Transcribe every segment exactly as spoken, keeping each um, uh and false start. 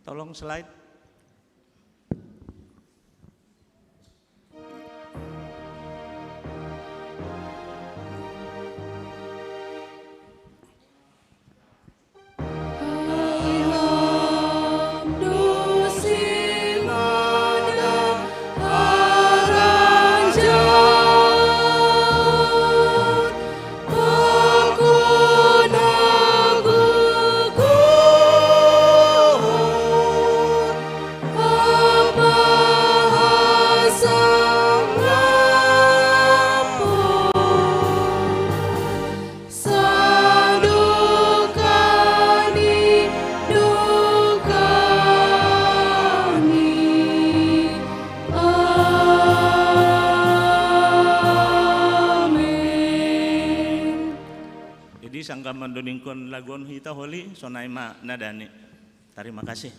Tolong slide. Jadi, sangkan manduningkon laguon hita holi, sonai ma nadani. Tarima kasih.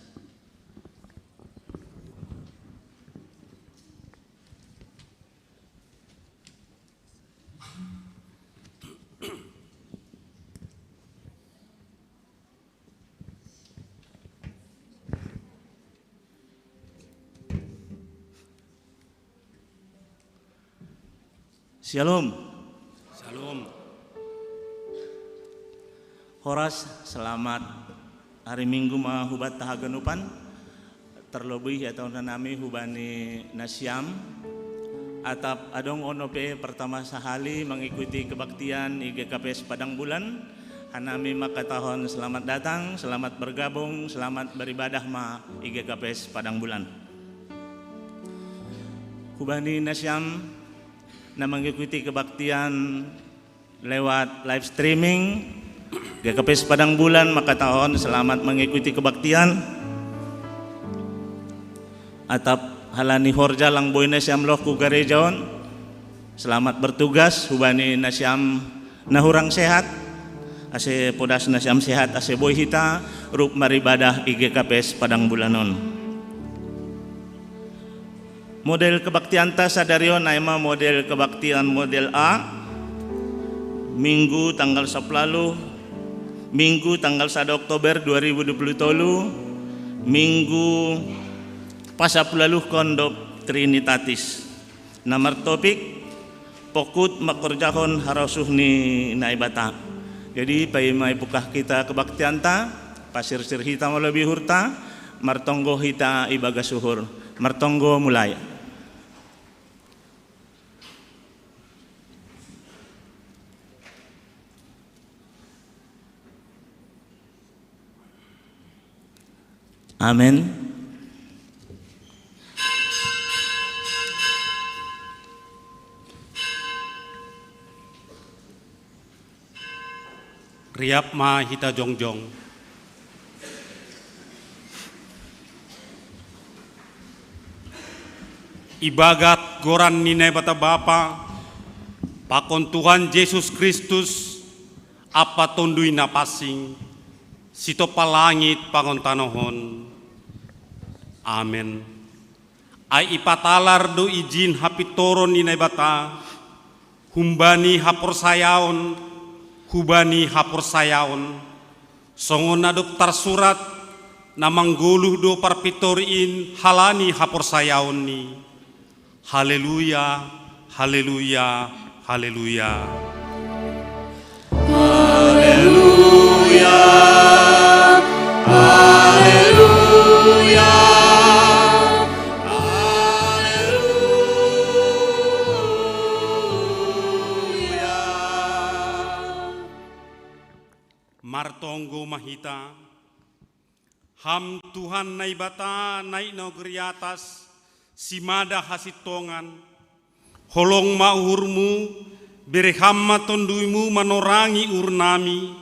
Shalom. Shalom. Horas, selamat hari Minggu ma hubat haganupan. Terlebih ia taon hanami hubani nasiam. Atap adong ono pe pertama sahali mengikuti kebaktian I G K P S Padang Bulan, hanami mangkatahon selamat datang, selamat bergabung, selamat beribadah ma I G K P S Padang Bulan. Hubani nasiam na mengikuti kebaktian lewat live streaming, G K P S Padang Bulan mangkatahon selamat mengikuti kebaktian. Atap halani horja lang boi nasiam loh hu gareja on, selamat bertugas. Hubani nasiam na hurang sehat, ase podas nasiam sehat, ase boi hita rup maribadah I G K P S Padang Bulan on. Model kebaktianta sadari on ai ma model kebaktian model A, Minggu tanggal sapuluh, Minggu tanggal sada Oktober dua ribu dua puluh tolu, Minggu pasapuluh dohot Trinitatis. Na martopik, pongkut mangkorjahon harosuh ni Naibata. Jadi, paima ipungkah hita kebaktianta, pasirsir hita molo bihurta, martonggo hita ibagas uhur. Martonggo mulai. Amen. Riap ma hita jongjong. Ibagas goran ni Naibata Bapa, pakon Tuhan Jesus Kristus, ampa Tonduy Napansing, sitompa langit pakon tanoh on. Amen. Ai ipatalar do ijin hapintoron ni Naibata, humbani haporsayaon, hubani haporsayaon, songon na dob tarsurat, na manggoluh do parpintor in halani haporsayaonni. Haleluya, haleluya, haleluya. Haleluya, haleluya, haleluya. Martonggo ma hita. Ham Tuhan Naibata, naik nagori atas, simada hasintongan, holong ma uhurmu, bere Ham ma tonduymu manorangi uhurnami,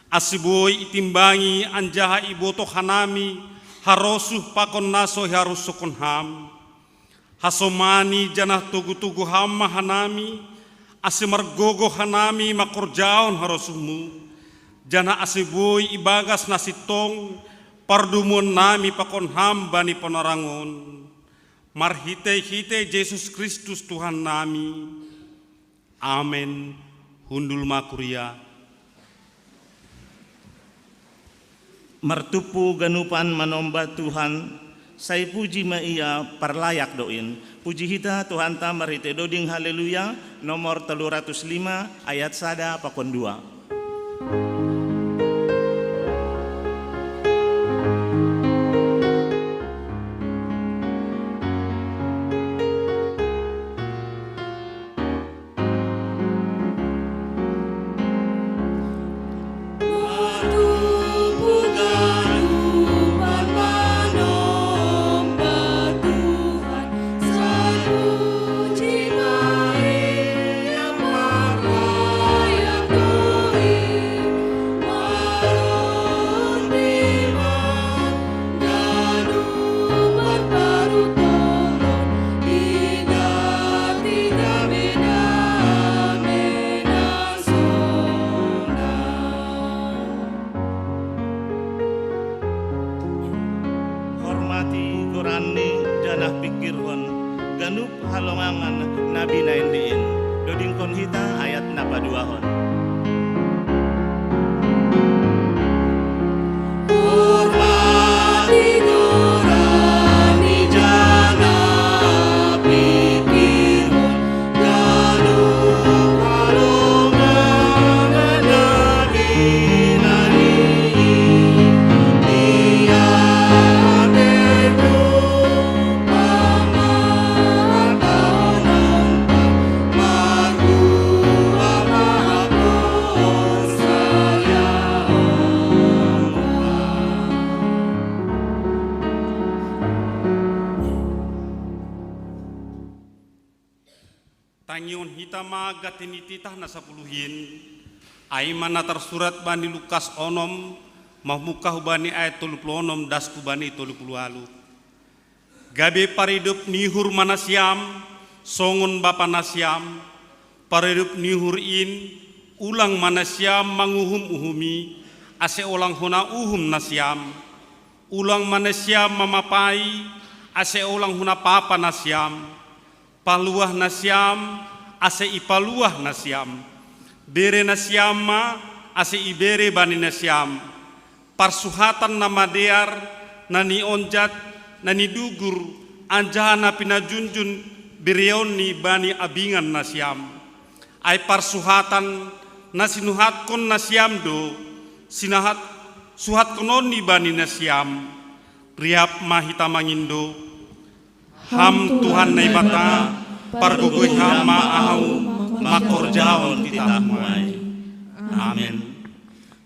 ase boi itimbangi anjaha ibotoh hanami harosuh pakon na so iharosuhkon Ham. Hasomani janah togu-togu Ham ma hanami, ase margogoh hanami mangkorjahon harosuhmu, janah ase boi ibagas na sintong pardomuannami pakon Ham bani panorang on. Marhitei-hitei Jesus Kristus Tuhannami. Amen. Hundul ma kuria. Martumpu ganupan manomba Tuhan, sai puji ma Ia parlayak do in. Puji hita Tuhanta marhite doding Haleluya, nomor tolu ratus lima, ayat sada pakon dua. Hormati goranni, janah pingkirhon ganup halongangan na binahenni in. Dodingkon hita ayat na paduahon. Hormati goranni janah pingkirhon ganup halongangan na binahenni in. Ia tetu pamaratononta marhua ma haporsayaonta. Tangihon hita ma gati ni titah na sapuluh in, ai ma na tarsurat bani Lukas onom, mamungkah hubani ayat tolu puluh onom das hubani tolu puluh ualuh. Gabe paridop ni uhur ma nasiam, songon bapa nasiam, paridop ni uhur in, ulang ma nasiam manguhum-uhumi, ase olang hona uhum nasiam, ulang ma nasiam mamapai, ase olang hona papa nasiam, paluah nasiam, ase ipaluah nasiam, bere nasiam ma, ase ibere bani nasiam, parsuhatan na madear, na nionjat, na nidugur, anjaha na pinajunjun bereonni bani abingan nasiam. Ai parsuhatan na sinuhatkon nasiam do, sinahat suhatkononni bani nasiam. Riap ma hita mangindo. Ham Tuhan Naibata, pargogoi Ham ma ahu mangkorjahon titahmu ai. Amen.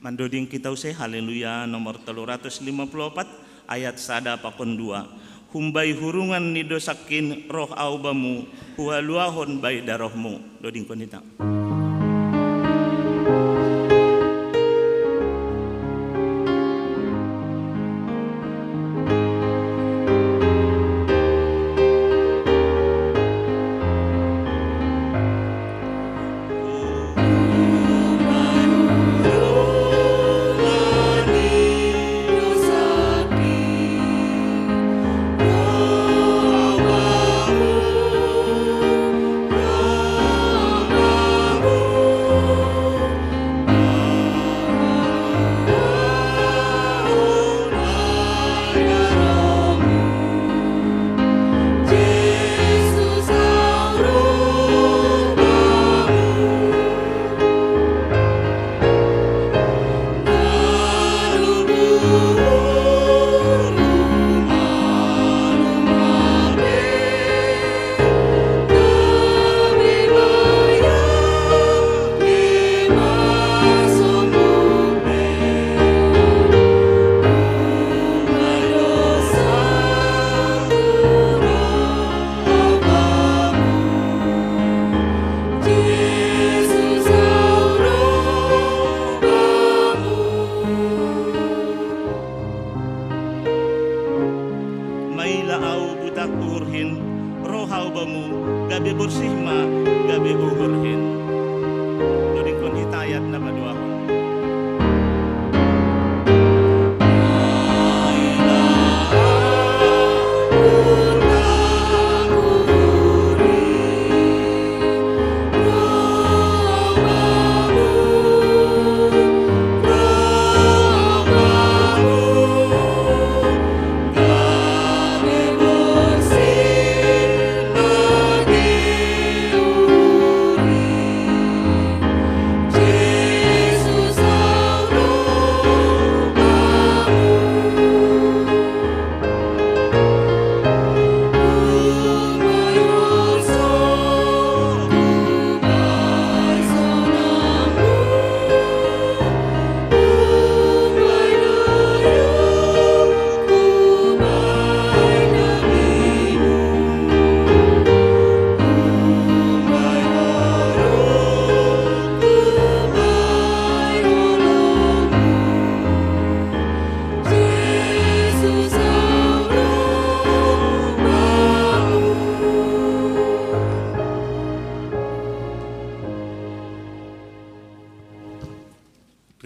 Mandoding kita use Haleluya nomor tolu ratus lima puluh opat, ayat sada pakon dua. Humbai hurungan ni dosangkin roh ahu bamu, huhaluahon bai darohmu. Dodingkon hita. Maila ahu butak uhurhin, roh ahu bamu, gabe borsih ma gabe uhurhin. Dodingkon hita ayat na paduahon.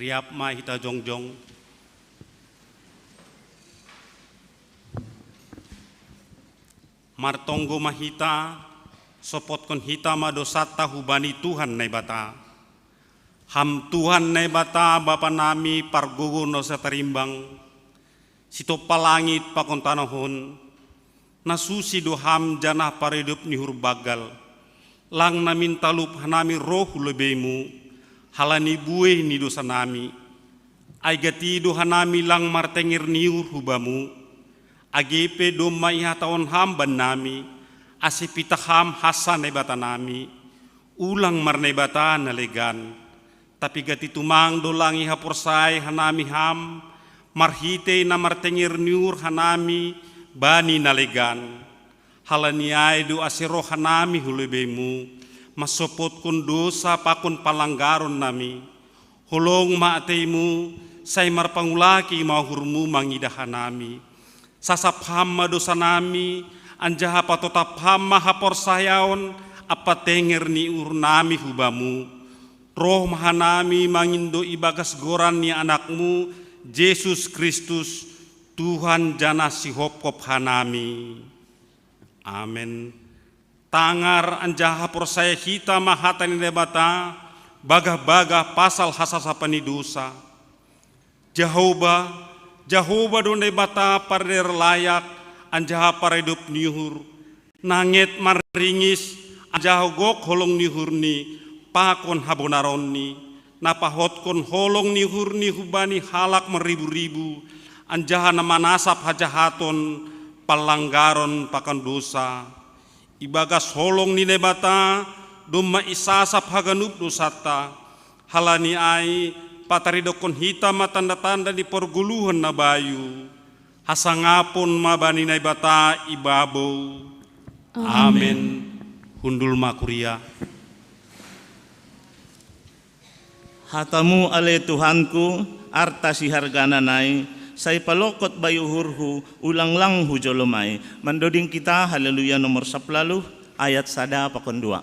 Siap ma hita jongjong. Martonggo ma hita, sopotkon hita ma dosanta hubani Tuhan Naibata. Ham Tuhan Naibata Bapa nami, pargogo na so tarimbang, sitompa langit pakon tanoh on, na susi do Ham janah paridop ni uhur banggal. Lang namin talup hanami roh hu lobeimu, halani buei ni dosa nami. Ai gati do hanami lang martenger ni uhur hu Bamu, age pe domma ihatahon Ham bannami, ase pitah Ham hansa Naibata nami, ulang marnaibata na legan. Tapi gati tumang do lang ihaporsayaai hanami Ham, marhitei na martenger ni uhur hanami bani na legan. Halani ai do ase roh hanami hu lobeimu, mansopotkon dosa pakon palanggaron nami. Holong ma ateimu, sai marpangulaki ma uhurmu mangidah hanami. Sasap Ham ma dosa nami, anjaha patotap Ham ma haporsayaon ampa tenger ni uhur nami hu Bamu. Roh ma hanami mangindo ibagas goran ni AnakMu, Jesus Kristus, Tuhan janah Sihopkop hanami. Amen. Tangar anjaha porsaya hita ma hata ni Naibata, bagah-bagah pasal hasasapan ni dosa. Jahowa, Jahowa do Naibata pardear layak anjaha paridop ni uhur, na nget marringis anjaha gok holong ni uhurni pakon habonaronni, na pahotkon holong ni uhurni hubani halak marribu-ribu, anjaha na manasap hajahaton, panlanggaron pakon dosa. Ibagas holong ni Naibata domma isasap haganup dosanta. Halani ai, pataridokkon hita ma tanda-tanda ni pargoluhan na bayu. Hasangapon ma bani Naibata i babou. Amen. Amen. Hundul ma kuria. HataMu ale Tuhanku, arta sihargana nai, sai palongkot bayu uhurhu, ulang lang hu jolom ai. Mandoding kita Haleluya nomor sapuluh, ayat sada pakon dua.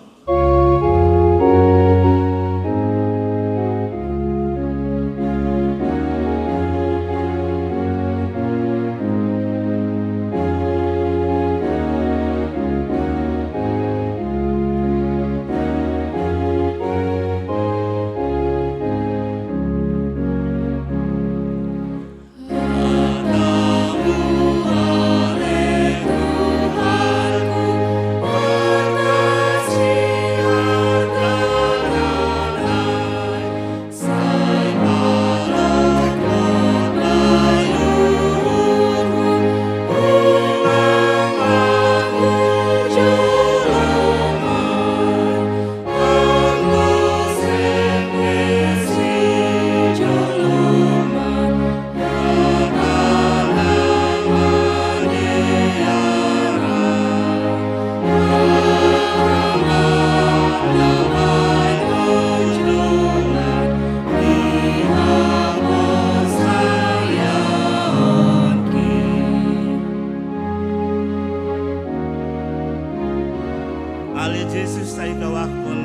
Ale Jesus, sai kawahkon,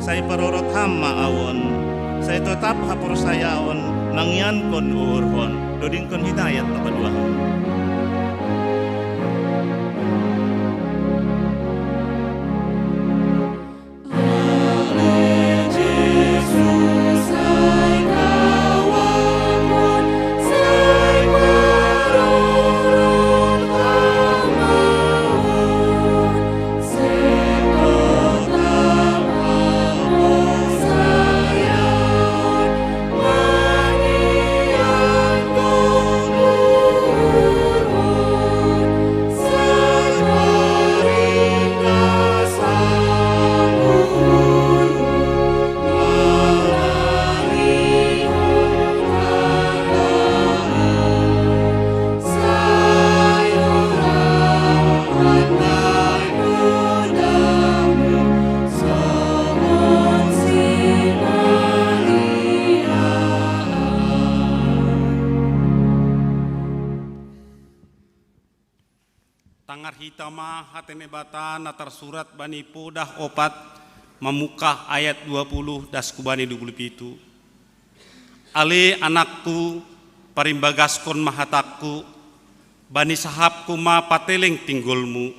sai parorot Ham ma ahu on, sai totap haporsayaon mangiankon uhurhon. Dodingkon hita ayat na paduahon. Tangar hita ma hata ni Naibata na tarsurat bani Podah opat, mamungkah ayat dua puluh das hubani dua puluh pitu. Ale anakku, parimbagaskon ma hatangku, bani sahapku ma pateleng pinggolmu.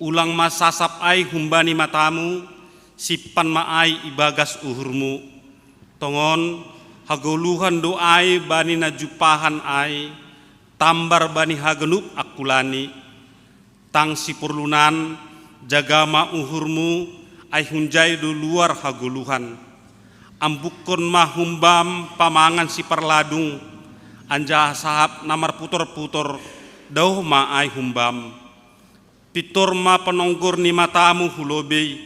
Ulang ma sasap ai humbani matamu, simpan ma ai ibagas uhurmu. Tongon, hagoluhan do ai bani na jumpahan ai, tambar bani haganup angkulani. Tang siporlunan, jaga ma uhurmu, ai hunjai do luar hagoluhan. Ambukkon ma humbam pamangan siparladung, anjaha sahap na marputor-putor, daoh ma ai humbam. Pintor ma panonggor ni matamu hu lobei,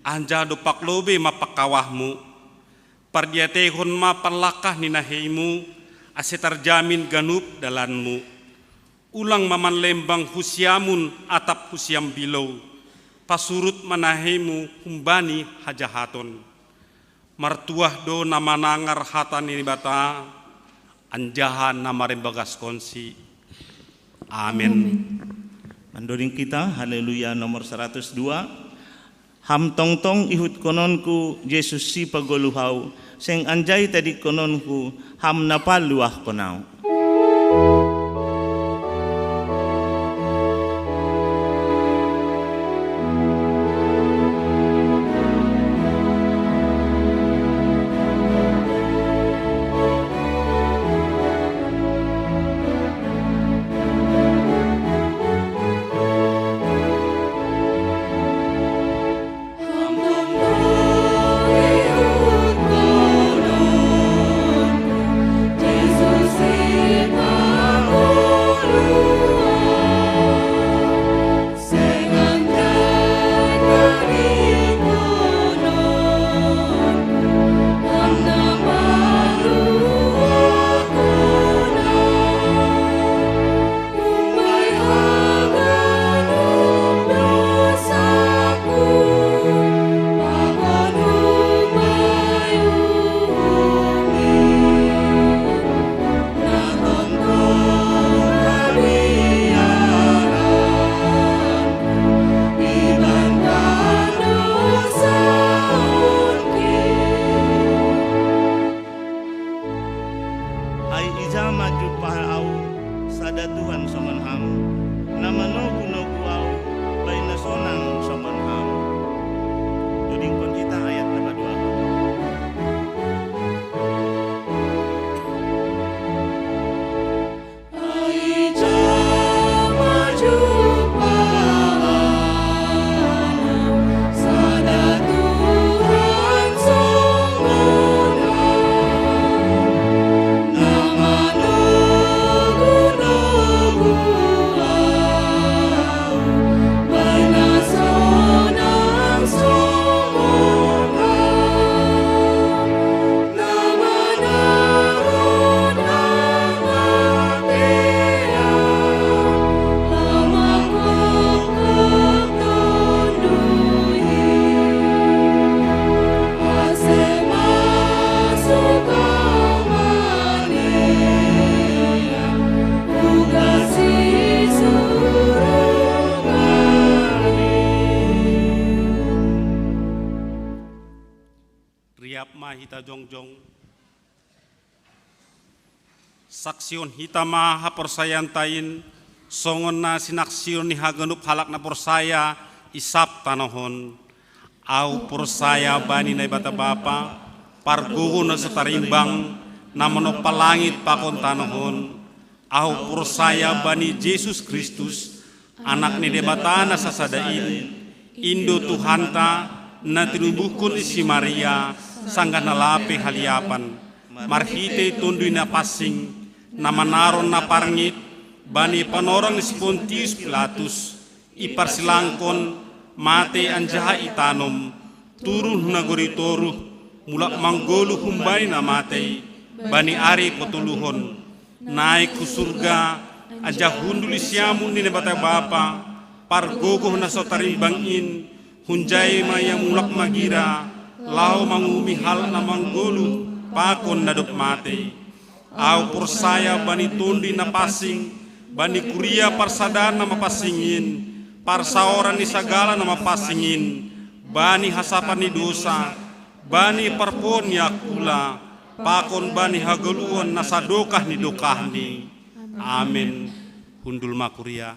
anjaha dompak lobei ma pangkawahmu. Pardiatehon ma panlangkah ni naheimu, ase tarjamin ganup dalanmu. Ulang ma manlembang hu siamun atap hu siambilou, pasurut ma naheimu humbani hajahaton. Martuah do na manangar hata ni Naibata, anjaha na marimbagaskonsi. Amen. Amen. Mandoding kita, Haleluya nomor seratus dua. Ham tongtong ihutkononku, Jesus sipagoluh au, seng anjai tadingkononku, Ham na paluahkon au. Ai ija ma jumpah au sada Tuhan songon Ham, na manogu-nogu au bahen na sonang songon Ham. Dodingkon hita ayat na paduahon. Riap ma hita jongjong. Saksihon hita ma haporsayaanta in, songon na sinaksihon ni haganup halak na porsaya i sab tanoh on. Ahu porsaya bani Naibata Bapa, pargogoh na so tarimbang, na manompa langit pakon tanoh on. Ahu porsaya bani Jesus Kristus, Anak ni Debata na sasada in, in do Tuhanta, na tinubuhkon i si Maria, sanggah na lape haliapan, marhitei Tonduy Napansing, na manaron na parngit, bani panorang ni si Pontius Pilatus, iparsilangkon, mate anjaha itanom, turun hu nagori toruh, mulak manggoluh humbani na matei, bani ari patoluhon. Naek hu surga, anjaha hundul i siamun ni Naibata Bapa, pargogoh na so tarimbang in, hunjai ma ia mulak magira, laho manguhumi halak na manggoluh, pakon na dob matei. Ahu porsaya bani Tonduy Napansing, bani kuria parsadaan na mapansing in, parsaoran ni sagala na mapansing in, bani hasapan ni dosa, bani parpoon ni angkula, pakon bani hagoluhan na sadokah ni dokahni. Amen. Hundul ma kuria.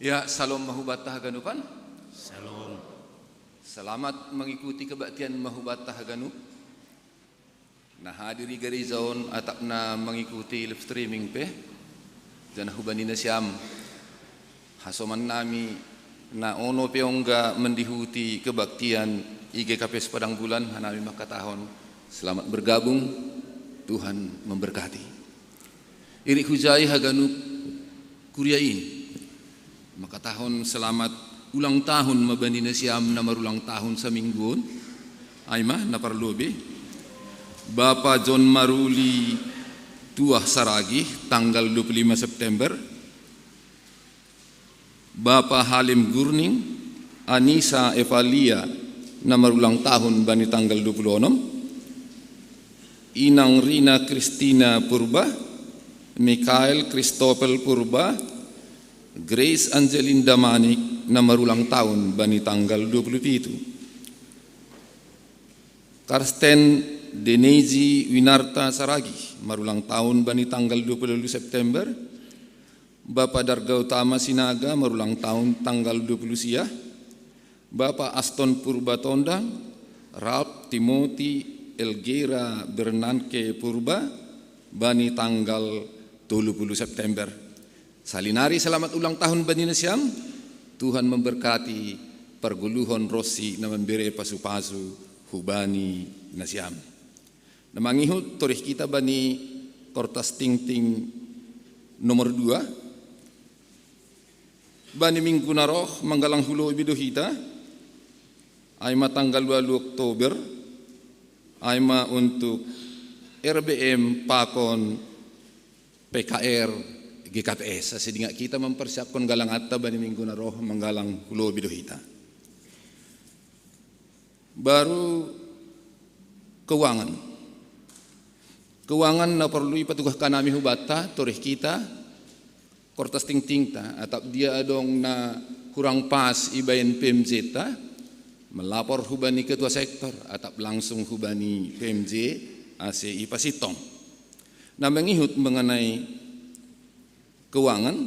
Ya, salom ma hubata haganupan. Salom. Selamat mengikuti kebaktian ma hubata haganup. Na hadir i gareja on atap na mengikuti live streaming pe. Janah hubani nasiam, hasoman nami na ono pe ongga mendihuti kebaktian i G K P S Padang Bulan, hanami mangkatahon selamat bergabung, Tuhan memberkati. Irik hujai haganup kuria i, mangkatahon selamat ulang tahun ma bani nasiam na marulang tahun saminggu on. Ai ma na parlobei, Bapa John Maruli Tuah Saragih, tanggal dua puluh lima September. Bapa Halim Gurning, Anissa Evalia, na marulang tahun bani tanggal dua puluh onom. Inang Rina Kristina Purba, Mikael Kristopel Purba, Grace Angelinda Manik, na marulang tahun bani tanggal dua puluh pitu. Karsten Deneji Winarta Saragih, marulang tahun bani tanggal dua puluh September. Bapa Darga Utama Sinaga, marulang tahun tanggal dua puluh sia. Bapa Aston Purba Tondang, Ralph Timothy Elgera Bernanke Purba, bani tanggal tolu puluh September. Salinari selamat ulang tahun bani nasiam. Tuhan memberkati pargoluhon ronsi na mambere pasu-pasu hubani nasiam. Na mangihut torih hita bani kortas tingting nomor dua. Bani minggu na roh manggalang hulobi do hita, ai ma tanggal dua puluh Oktober, ai ma untuk R B M pakon P K R G K P S. Asa dingat hita mempersiapkan galanganta bani minggu na roh manggalang hulobi do hita. Baru keuangan. Keuangan na porlu ipatugah hanami hubanta, torih hita, kortas tingtingta, atap dia adong na kurang pas ibahen P M J-ta, melapor hubani ketua sektor, atap langsung hubani P M J, ase ipasintong. Na mangihut mengenai keuangan,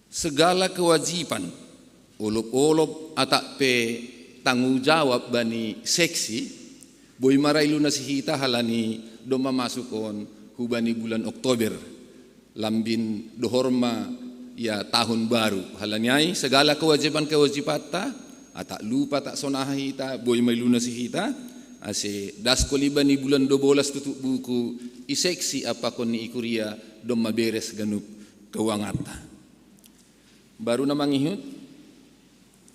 segala kewajiban, olop-olop atap pe tanggung jawab bani seksi, boi ma ra ilunasi hita halani domma masuk on hubani bulan Oktober, lambin dohor ma ia tahun baru. Halani ai segala kewajiban-kewajibanta, atap lupa atap sonang hita, boi ma ilunasi hita, ase das koli bani bulan dua bolas tutup buku, i seksi pakon ni i kuria, domma beres ganup keuanganta. Baru na mangihut,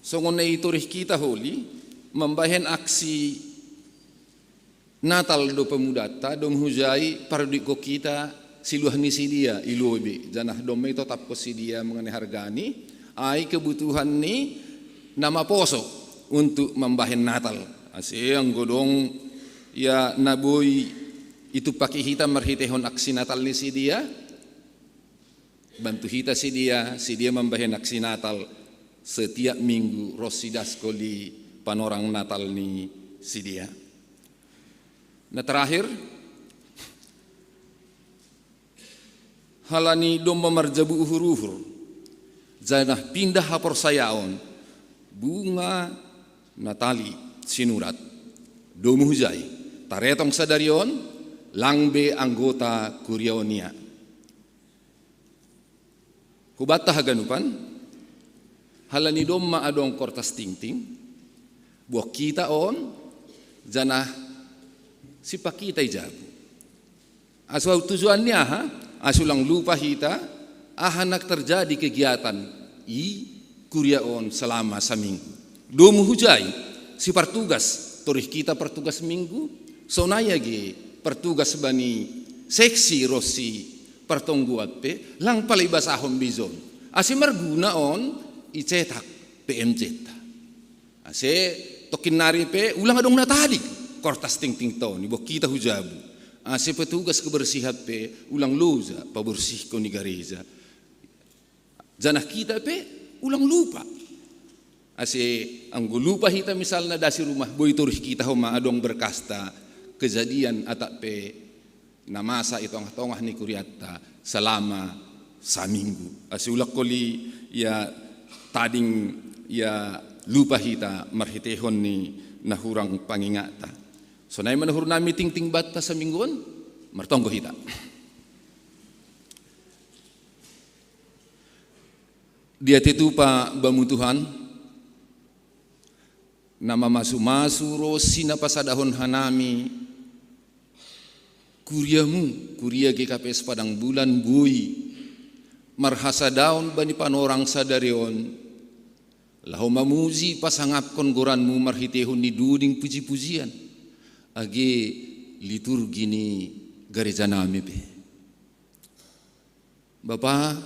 songon na itorih hita holi, mambahen aksi Natal do pemudanta, dong hujai parduitkon hita siluah ni sidia i lobei, janah domma itotapkon sidia mengenai hargani, ai kebutuhan ni na maposo untuk mambahen Natal. Ase anggo dong ia na boi itumpak hita marhiteihon aksi Natal ni sidia, bantu hita sidia, sidia mambahen aksi Natal setiap minggu ronsi das koli panorang Natal ni sidia. Na terakhir, halani domma marjabu uhur-uhur, janah pindah haporsayaon, bunga Natali Sinurat, domu hujai, taretong sadari on, lang be anggota kuria on ia. Hubanta haganupan, halani domma adong kortas tingting, buat hita on, janah sipak hita i jabu. Asa tujuan ni aha, asa ulang lupa hita, aha na terjadi kegiatan i kuria on selama saminggu. Domu hujai, sipartugas, torih hita partugas minggu, sonai age partugas bani seksi ronsi partonggoan pe, lang pala ibasahon be jon. Ase marguna on icetak P M J-ta. Ase tongkin nari pe ulang adong na tading kortas tingtingta on, iboan hita hu jabu. Ase petugas kebersihan pe ulang loja paborsihkon i gareja. Janah hita pe ulang lupa. Ase anggo lupa hita misalna das i rumah, boi torih hita homa adong berkasta kejadian atap pe na masa i tongah-tongah ni kurianta selama saminggu. Ase ulak koli ia tading ia lupa hita marhiteihon ni na hurang pangingata. Sonai ma na uhur nami tingting banta saminggu on, martonggo hita. Dia tetupa bamu Tuhan, na mamasu-masu ro sinapasadahon hanami, kuriamu, kuria G K P S Padang Bulan boi marhasadaon bani panorang sadari on, laho mamuji pasangapkon goranmu marhiteihon ni duding puji-pujian, age liturgi ni gareja nami pe. Bapa,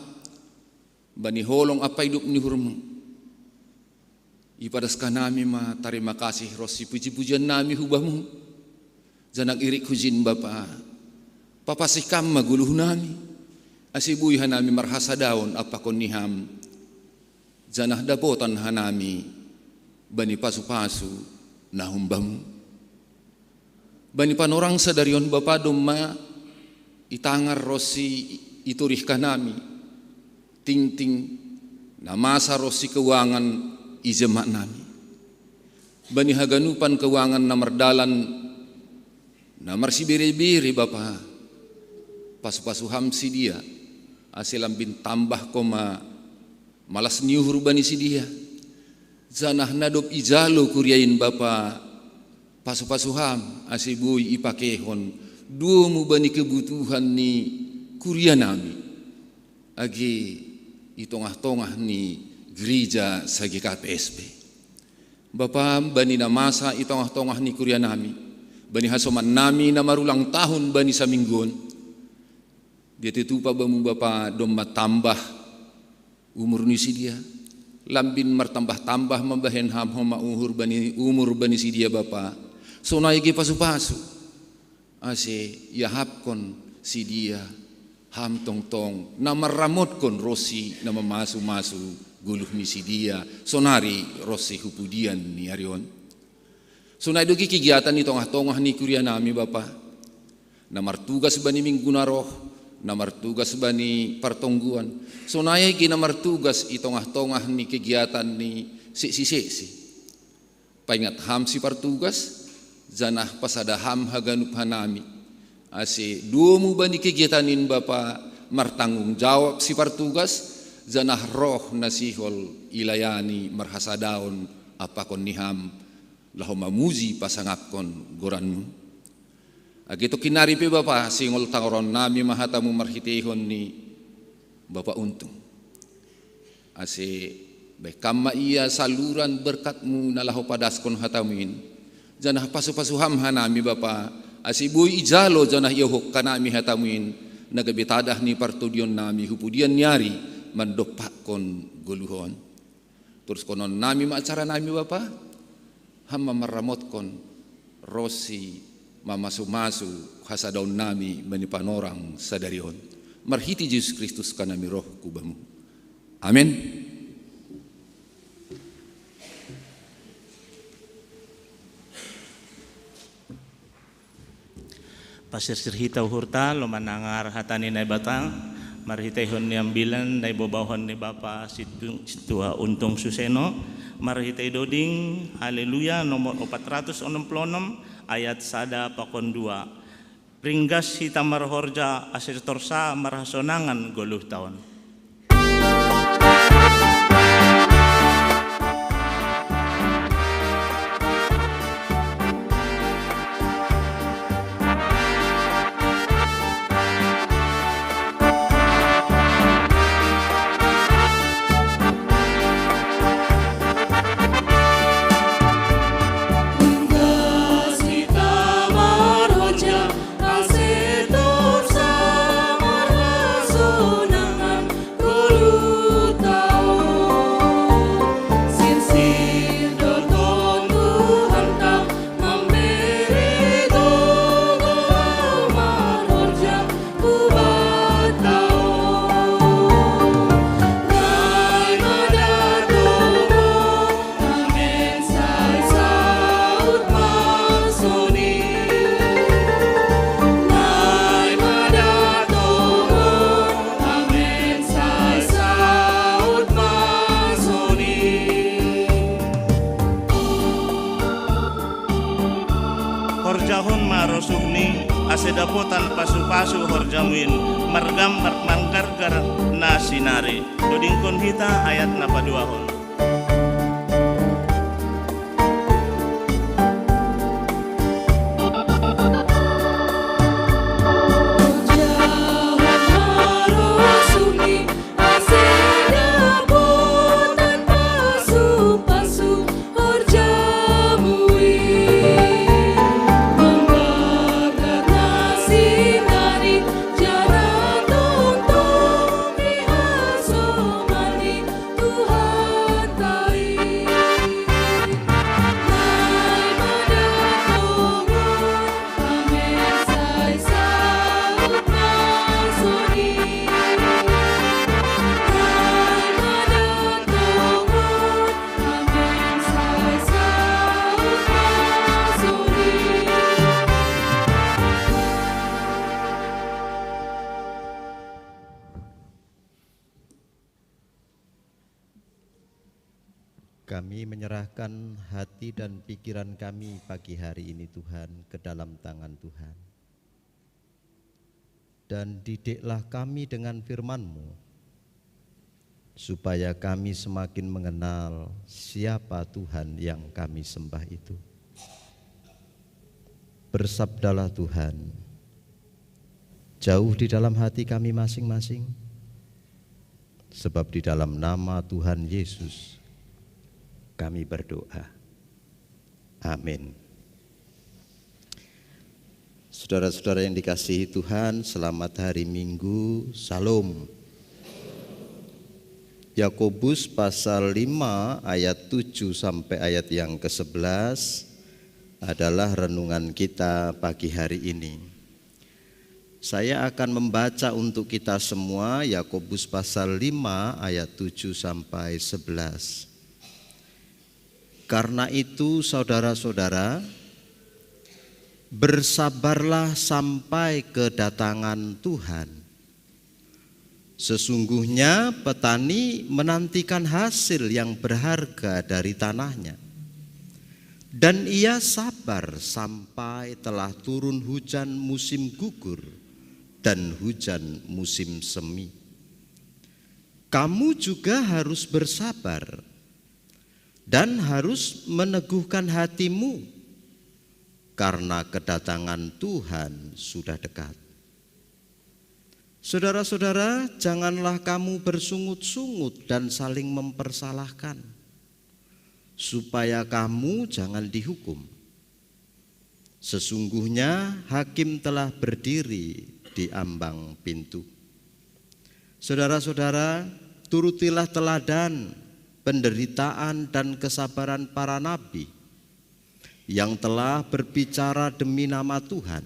bani holong ampa idop ni uhurmu, ipadaskan nami ma tarima kasih ronsi puji-pujian nami hubamu. Janah irik hujin Bapa, papasih kam ma goluh nami, ase boi hanami marhasadaon ampakon ni ham, janah dapotan hanami bani pasu-pasu na humbamu. Bani panorang sadari on Bapa domma itangar ronsi itorih hanami tingting na masa ronsi keuangan i jemma nami. Bani haganupan keuangan na mardalan, na marsibere-bere Bapa, pasu-pasu ham sidia, ase lambin tambah koma malas ni uhur bani sidia. Janah na dob ijalo kuria in Bapa, pasu-pasu ham ase boi ipakeihon domu bani kebutuhan ni kuria nami, age i tongah-tongah ni gereja sa-G K P S pe. Bapa, bani na masa i tongah-tongah ni kuria nami, bani hasoman nami na marulang tahun bani saminggu on, dia tetupa bamu Bapa domma tambah umur ni sidia, lambin martambah-tambah mambahen ham homa uhur bani umur bani sidia Bapa, sonai age pasu-pasu, ase iahapkon sidia ham tongtong na marramotkon ronsi na mamasu-masu goluh ni sidia, sonari ronsi hu pudian ni ari on. Sonai do age kegiatan i tongah-tongah ni kuria nami Bapa, na martugas bani minggu na roh, na martugas bani partonggoan, sonai age na martugas i tongah-tongah ni kegiatan ni seksi-seksi. Paingat ham sipartugas, janah pasada ham haganup hanami, ase domu bani kegiatan in Bapa martanggung jawab sipartugas, janah roh na sihol ilayani marhasadaon ampakon ni ham, laho mamuji pasangapkon goranmu. Age tongkin nari pe Bapa, sihol tangoron nami ma hatamu marhiteihon ni Bapa Untung, ase bahen kam ma ia saluran berkatmu na laho padaskon hatamu in, janah pasu-pasu ham hanami Bapa, ase boi ijalo janah iohop hanami hatamu in, na gabe tadah ni partudion nami hu pudian ni ari mandompakkon goluh on. Toruskonon nami ma acara nami Bapa, ham ma marramotkon ronsi mamasu-masu hasadaon nami bani panorang sadari on. Marhite Jesus Kristus hanami rohku bamu. Amen. Pasirsir hita uhurta, laho manangar hata ni Naibata, marhiteihon ni ambilan na ibobaon ni Bapa Sintu-, Sintua Untung Suseno, marhitei doding, Haleluya, nomor opat ratus onom puluh onom, ayat sada pakon dua. Ringgas hita marhorja, ase torus marhasonangan goluhta on. Ringgas hita marhorja, ase torus marhasonangan Tan pasu-pasu horjamuin, margambar manggargar na sinari. Dodingkon hita ayat na paduahon. Kami menyerahkan hati dan pikiran kami pagi hari ini, Tuhan, ke dalam tangan Tuhan. Dan didiklah kami dengan firman-Mu, supaya kami semakin mengenal siapa Tuhan yang kami sembah itu. Bersabdalah, Tuhan, jauh di dalam hati kami masing-masing, sebab di dalam nama Tuhan Yesus kami berdoa. Amin. Saudara-saudara yang dikasihi Tuhan, selamat hari Minggu. Salam. Yakobus pasal lima ayat tujuh sampai ayat yang kesebelas adalah renungan kita pagi hari ini. Saya akan membaca untuk kita semua Yakobus pasal lima ayat tujuh sampai sebelas. Karena itu, saudara-saudara, bersabarlah sampai kedatangan Tuhan. Sesungguhnya petani menantikan hasil yang berharga dari tanahnya. Dan ia sabar sampai telah turun hujan musim gugur dan hujan musim semi. Kamu juga harus bersabar dan harus meneguhkan hatimu, karena kedatangan Tuhan sudah dekat. Saudara-saudara, janganlah kamu bersungut-sungut dan saling mempersalahkan, supaya kamu jangan dihukum. Sesungguhnya hakim telah berdiri di ambang pintu. Saudara-saudara, turutilah teladan penderitaan dan kesabaran para nabi yang telah berbicara demi nama Tuhan.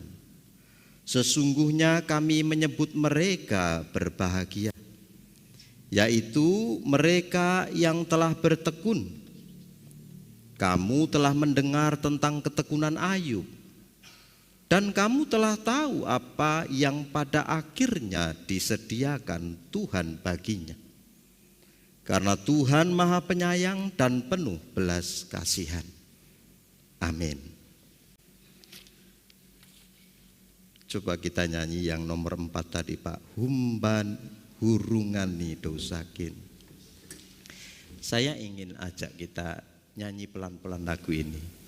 Sesungguhnya kami menyebut mereka berbahagia, yaitu mereka yang telah bertekun. Kamu telah mendengar tentang ketekunan Ayub, dan kamu telah tahu apa yang pada akhirnya disediakan Tuhan baginya. Karena Tuhan Maha Penyayang dan penuh belas kasihan. Amin. Coba kita nyanyi yang nomor empat tadi, Pak. Humban hurungani dosakin. Saya ingin ajak kita nyanyi pelan-pelan lagu ini.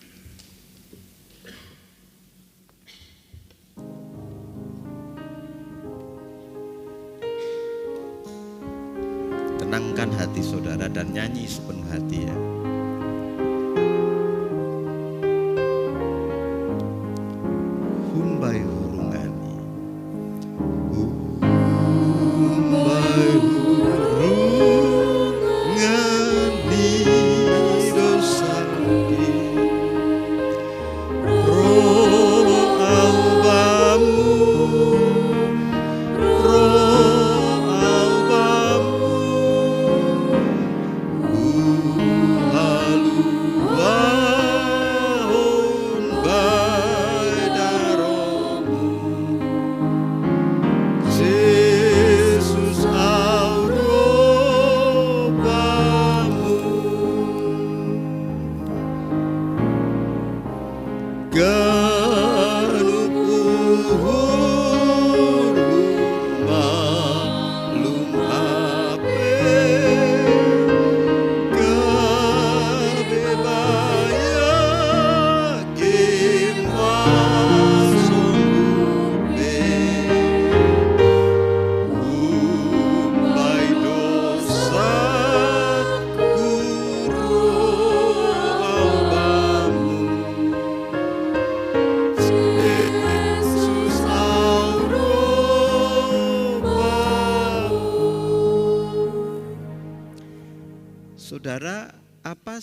Tenangkan hati saudara dan nyanyi sepenuh hati, ya. Humbai hurungani. Humbai hurungani dosakin. Roh au bamu, Roh au bamu.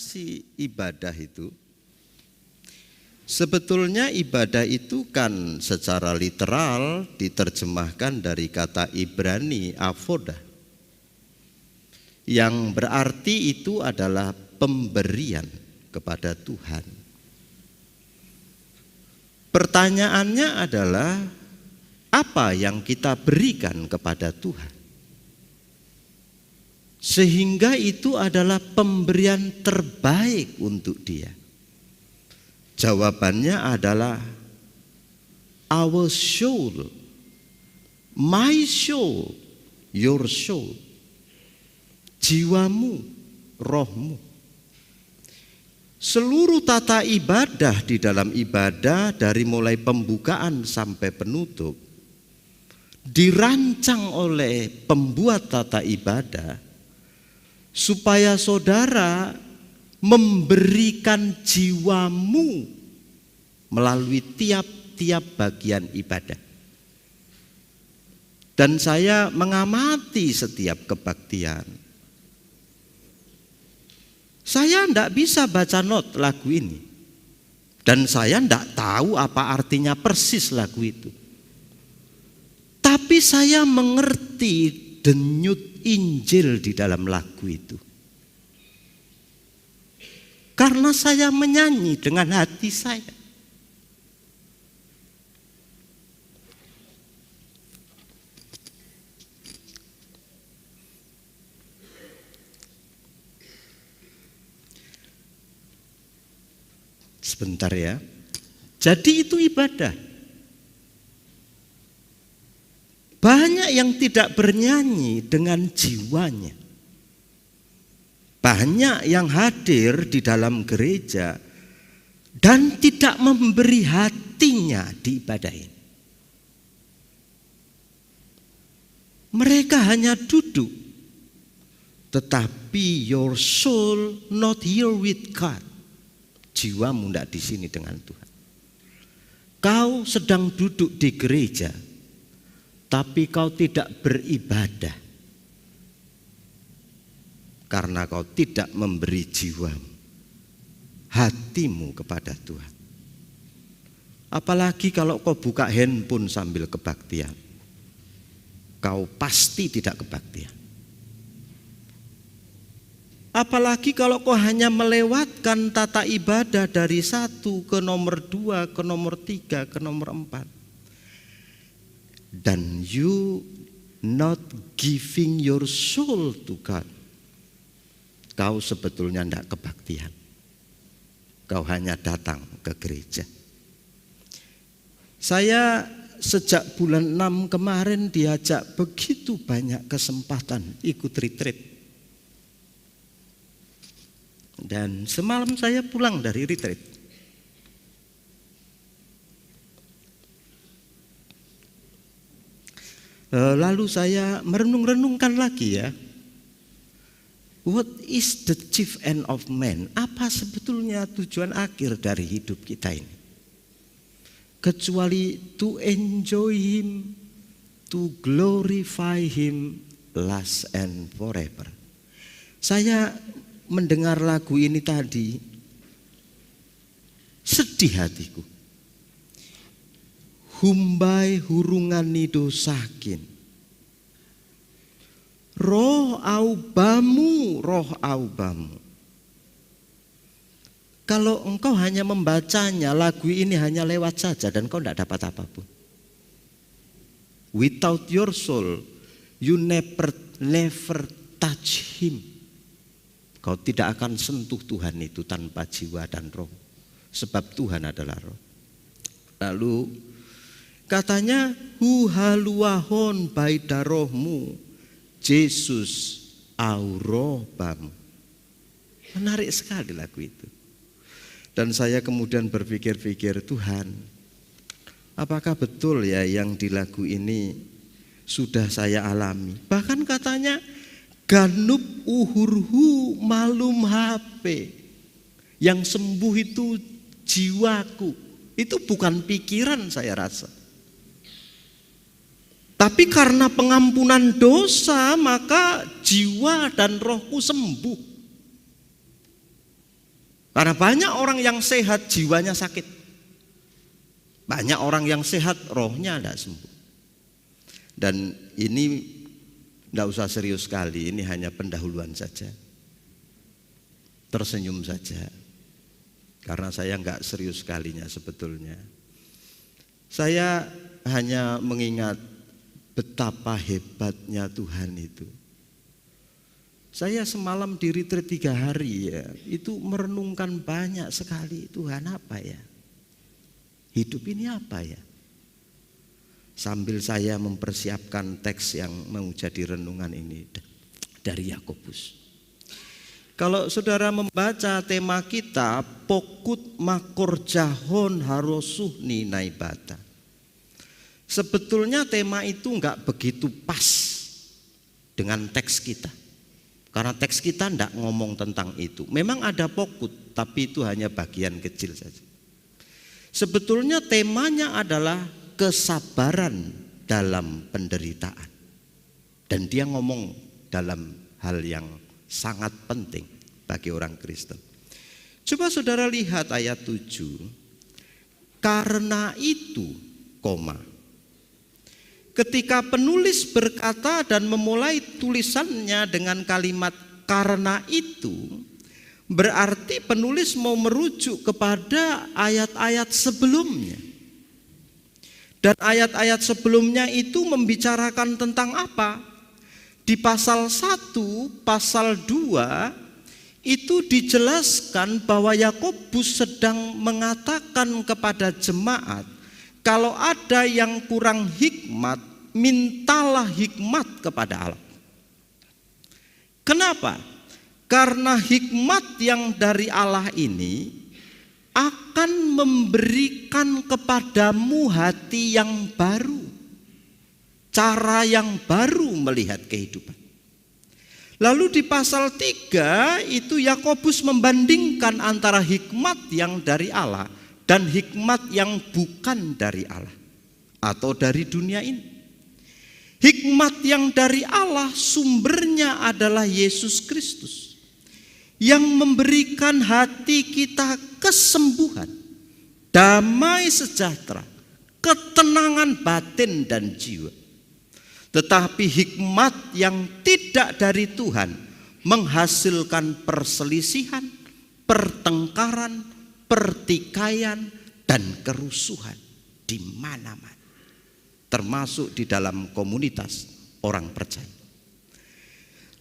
Si ibadah itu, sebetulnya ibadah itu kan secara literal diterjemahkan dari kata Ibrani avodah, yang berarti itu adalah pemberian kepada Tuhan. Pertanyaannya adalah, apa yang kita berikan kepada Tuhan? Sehingga itu adalah pemberian terbaik untuk dia. Jawabannya adalah our soul, my soul, your soul, jiwamu, rohmu. Seluruh tata ibadah di dalam ibadah, dari mulai pembukaan sampai penutup, dirancang oleh pembuat tata ibadah supaya saudara memberikan jiwamu melalui tiap-tiap bagian ibadah. Dan saya mengamati setiap kebaktian. Saya tidak bisa baca not lagu ini. Dan saya tidak tahu apa artinya persis lagu itu. Tapi saya mengerti denyut Injil di dalam lagu itu. Karena saya menyanyi dengan hati saya. Sebentar ya. Jadi itu ibadah. Banyak yang tidak bernyanyi dengan jiwanya. Banyak yang hadir di dalam gereja dan tidak memberi hatinya di ibadah ini. Mereka hanya duduk, tetapi your soul not here with God. Jiwamu tidak di sini dengan Tuhan. Kau sedang duduk di gereja, tapi kau tidak beribadah karena kau tidak memberi jiwamu, hatimu kepada Tuhan. Apalagi kalau kau buka handphone sambil kebaktian, kau pasti tidak kebaktian. Apalagi kalau kau hanya melewatkan tata ibadah dari satu ke nomor dua, ke nomor tiga, ke nomor empat. Dan you not giving your soul to God. Kau sebetulnya tidak kebaktian. Kau hanya datang ke gereja. Saya sejak bulan enam kemarin diajak begitu banyak kesempatan ikut retreat. Dan semalam saya pulang dari retreat. Eh, lalu saya merenung-renungkan lagi ya. What is the chief end of man? Apa sebetulnya tujuan akhir dari hidup kita ini? Kecuali to enjoy him, to glorify him, last and forever. Saya mendengar lagu ini tadi, sedih hatiku. Humbai hurungan nido sakin. Roh au bamu, roh au bamu. Kalau engkau hanya membacanya, lagu ini hanya lewat saja dan kau tidak dapat apapun. Without your soul, you never never touch him. Kau tidak akan sentuh Tuhan itu tanpa jiwa dan roh. Sebab Tuhan adalah roh. Lalu katanya, huhaluahon baida rohmu, Yesus au roh bamu. Menarik sekali lagu itu. Dan saya kemudian berpikir-pikir, Tuhan, apakah betul ya yang di lagu ini sudah saya alami? Bahkan katanya, ganup uhurhu malum hape. Yang sembuh itu jiwaku. Itu bukan pikiran saya rasa. Tapi karena pengampunan dosa, maka jiwa dan rohku sembuh. Karena banyak orang yang sehat, jiwanya sakit. Banyak orang yang sehat, rohnya tidak sembuh. Dan ini tidak usah serius sekali, ini hanya pendahuluan saja. Tersenyum saja. Karena saya nggak serius sekalinya sebetulnya. Saya hanya mengingat betapa hebatnya Tuhan itu. Saya semalam di retreat tiga hari ya, itu merenungkan banyak sekali, Tuhan, apa ya? Hidup ini apa ya? Sambil saya mempersiapkan teks yang mau jadi renungan ini dari Yakobus. Kalau saudara membaca tema kita, Pokut Makor Jahon Harosuh Ninai Bata. Sebetulnya tema itu nggak begitu pas dengan teks kita. Karena teks kita tidak ngomong tentang itu. Memang ada pokut, tapi itu hanya bagian kecil saja. Sebetulnya temanya adalah kesabaran dalam penderitaan. Dan dia ngomong dalam hal yang sangat penting bagi orang Kristen. Coba saudara lihat ayat tujuh. Karena itu, koma. Ketika penulis berkata dan memulai tulisannya dengan kalimat "karena itu", berarti penulis mau merujuk kepada ayat-ayat sebelumnya. Dan ayat-ayat sebelumnya itu membicarakan tentang apa? Di pasal satu, pasal dua, itu dijelaskan bahwa Yakobus sedang mengatakan kepada jemaat, kalau ada yang kurang hikmat, mintalah hikmat kepada Allah. Kenapa? Karena hikmat yang dari Allah ini akan memberikan kepadamu hati yang baru, cara yang baru melihat kehidupan. Lalu di pasal tiga itu Yakobus membandingkan antara hikmat yang dari Allah dan hikmat yang bukan dari Allah atau dari dunia ini. Hikmat yang dari Allah sumbernya adalah Yesus Kristus yang memberikan hati kita kesembuhan, damai sejahtera, ketenangan batin dan jiwa. Tetapi hikmat yang tidak dari Tuhan menghasilkan perselisihan, pertengkaran, pertikaian, dan kerusuhan di mana-mana, termasuk di dalam komunitas orang percaya.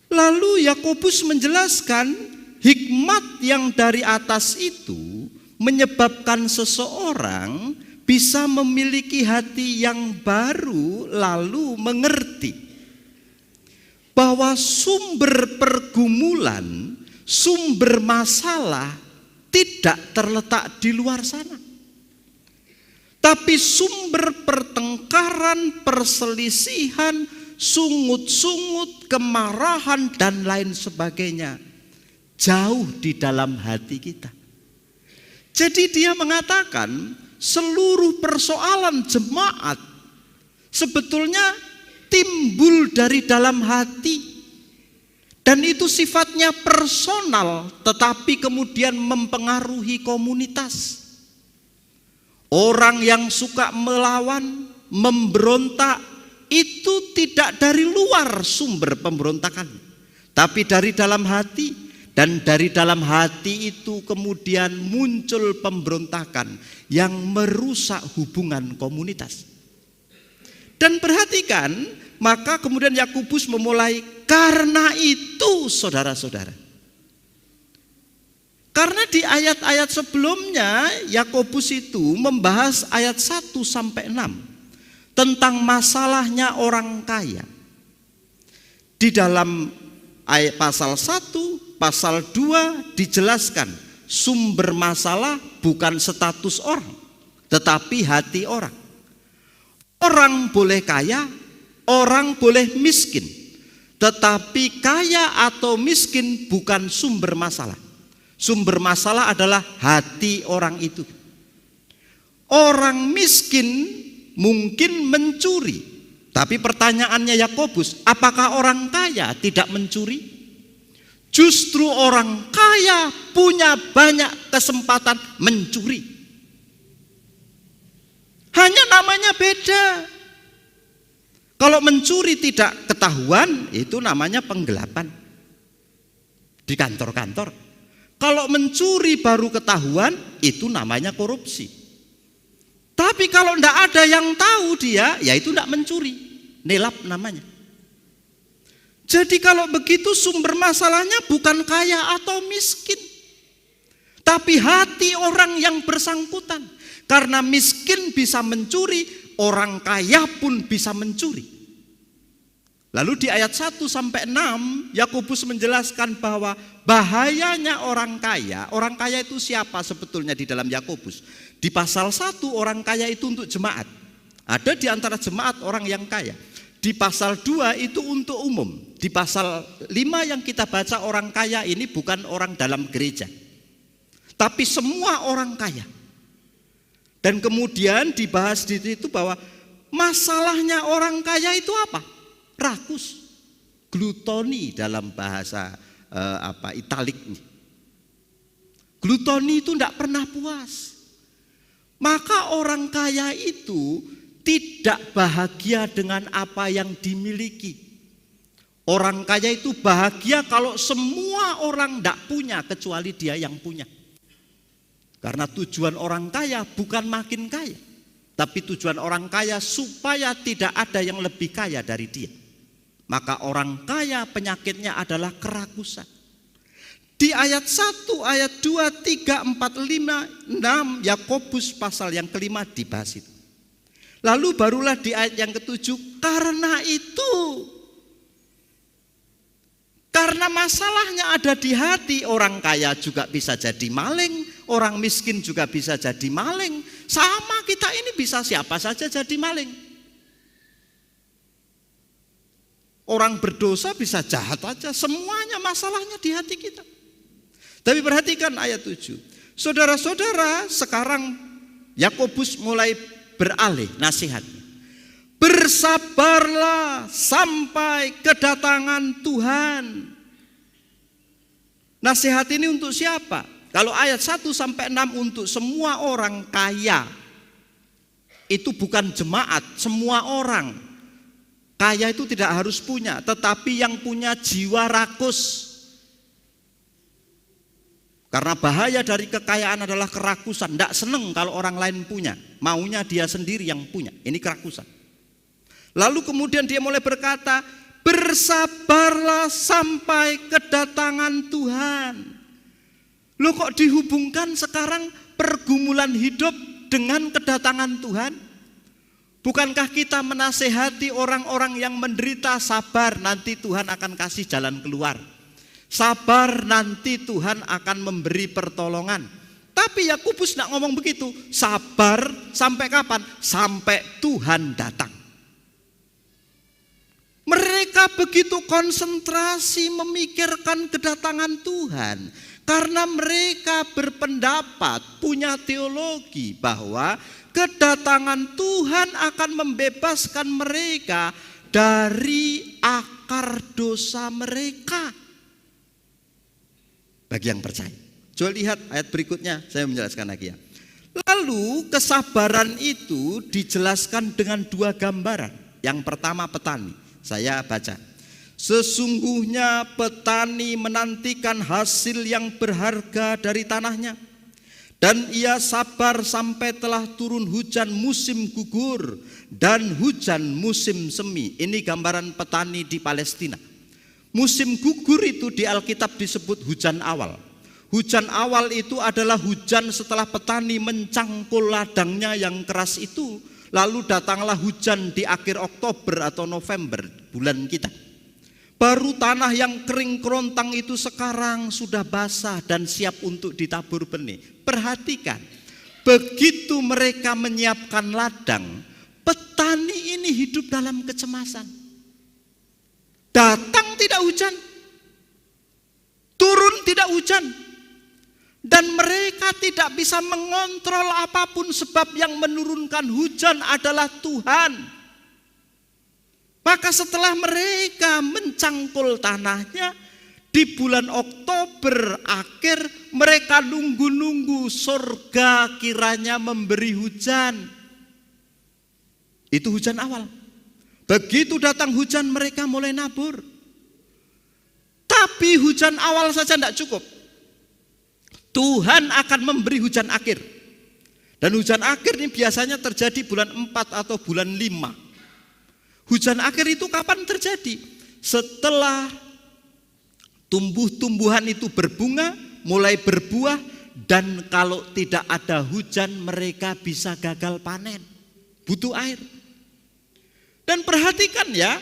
Lalu Yakobus menjelaskan hikmat yang dari atas itu menyebabkan seseorang bisa memiliki hati yang baru, lalu mengerti bahwa sumber pergumulan, sumber masalah tidak terletak di luar sana. Tapi sumber pertengkaran, perselisihan, sungut-sungut, kemarahan, dan lain sebagainya jauh di dalam hati kita. Jadi dia mengatakan seluruh persoalan jemaat sebetulnya timbul dari dalam hati. Dan itu sifatnya personal, tetapi kemudian mempengaruhi komunitas. Orang yang suka melawan, memberontak, itu tidak dari luar sumber pemberontakan, tapi dari dalam hati. Dan dari dalam hati itu kemudian muncul pemberontakan yang merusak hubungan komunitas. Dan perhatikan, maka kemudian Yakobus memulai, "Karena itu, saudara-saudara." Karena di ayat-ayat sebelumnya, Yakobus itu membahas ayat satu sampai enam tentang masalahnya orang kaya. Di dalam ayat pasal satu, pasal dua dijelaskan sumber masalah bukan status orang, tetapi hati orang. Orang boleh kaya, orang boleh miskin. Tetapi kaya atau miskin bukan sumber masalah. Sumber masalah adalah hati orang itu. Orang miskin mungkin mencuri. Tapi pertanyaannya Yakobus, apakah orang kaya tidak mencuri? Justru orang kaya punya banyak kesempatan mencuri. Hanya namanya beda. Kalau mencuri tidak ketahuan, itu namanya penggelapan di kantor-kantor. Kalau mencuri baru ketahuan, itu namanya korupsi. Tapi kalau tidak ada yang tahu dia, ya itu tidak mencuri. Nilap namanya. Jadi kalau begitu sumber masalahnya bukan kaya atau miskin. Tapi hati orang yang bersangkutan. Karena miskin bisa mencuri, orang kaya pun bisa mencuri. Lalu di ayat satu sampai enam, Yakobus menjelaskan bahwa bahayanya orang kaya. Orang kaya itu siapa sebetulnya di dalam Yakobus? Di pasal satu, orang kaya itu untuk jemaat. Ada di antara jemaat orang yang kaya. Di pasal dua itu untuk umum. Di pasal lima yang kita baca, orang kaya ini bukan orang dalam gereja. Tapi semua orang kaya. Dan kemudian dibahas di situ bahwa masalahnya orang kaya itu apa? Rakus. Glutoni dalam bahasa eh, apa italik nih. Glutoni itu tidak pernah puas. Maka orang kaya itu tidak bahagia dengan apa yang dimiliki. Orang kaya itu bahagia kalau semua orang tidak punya kecuali dia yang punya. Karena tujuan orang kaya bukan makin kaya, tapi tujuan orang kaya supaya tidak ada yang lebih kaya dari dia. Maka orang kaya penyakitnya adalah kerakusan. Di ayat satu, ayat dua, tiga, empat, lima, enam, Yakobus pasal yang kelima dibahas itu. Lalu barulah di ayat yang ketujuh, karena itu, karena masalahnya ada di hati, orang kaya juga bisa jadi maling, orang miskin juga bisa jadi maling. Sama kita ini bisa siapa saja jadi maling. Orang berdosa bisa jahat aja, semuanya masalahnya di hati kita. Tapi perhatikan ayat tujuh. Saudara-saudara, sekarang Yakobus mulai beralih nasihat. Bersabarlah sampai kedatangan Tuhan. Nasihat ini untuk siapa? Kalau ayat satu sampai enam untuk semua orang kaya. Itu bukan jemaat, semua orang. Kaya itu tidak harus punya, tetapi yang punya jiwa rakus. Karena bahaya dari kekayaan adalah kerakusan. Tidak seneng kalau orang lain punya. Maunya dia sendiri yang punya. Ini kerakusan. Lalu kemudian dia mulai berkata, bersabarlah sampai kedatangan Tuhan. Loh, kok dihubungkan sekarang pergumulan hidup dengan kedatangan Tuhan? Bukankah kita menasehati orang-orang yang menderita, sabar, nanti Tuhan akan kasih jalan keluar. Sabar, nanti Tuhan akan memberi pertolongan. Tapi Yakobus tidak ngomong begitu. Sabar sampai kapan? Sampai Tuhan datang. Mereka begitu konsentrasi memikirkan kedatangan Tuhan karena mereka berpendapat, punya teologi bahwa kedatangan Tuhan akan membebaskan mereka dari akar dosa mereka. Bagi yang percaya. Coba lihat ayat berikutnya, saya menjelaskan lagi ya. Lalu kesabaran itu dijelaskan dengan dua gambaran. Yang pertama petani. Saya baca. Sesungguhnya petani menantikan hasil yang berharga dari tanahnya. Dan ia sabar sampai telah turun hujan musim gugur dan hujan musim semi. Ini gambaran petani di Palestina. Musim gugur itu di Alkitab disebut hujan awal. Hujan awal itu adalah hujan setelah petani mencangkul ladangnya yang keras itu. Lalu datanglah hujan di akhir Oktober atau November, bulan kita. Baru tanah yang kering kerontang itu sekarang sudah basah dan siap untuk ditabur benih. Perhatikan, begitu mereka menyiapkan ladang, petani ini hidup dalam kecemasan. Datang tidak hujan, turun tidak hujan, dan mereka tidak bisa mengontrol apapun sebab yang menurunkan hujan adalah Tuhan. Maka setelah mereka mencangkul tanahnya, Di bulan Oktober akhir, mereka nunggu-nunggu surga kiranya memberi hujan. Itu hujan awal. Begitu datang hujan, mereka mulai nabur. Tapi hujan awal saja tidak cukup. Tuhan akan memberi hujan akhir. Dan hujan akhir ini biasanya terjadi bulan empat atau bulan lima. Hujan akhir itu kapan terjadi? Setelah tumbuh-tumbuhan itu berbunga, mulai berbuah, dan kalau tidak ada hujan, mereka bisa gagal panen. Butuh air. Dan perhatikan ya,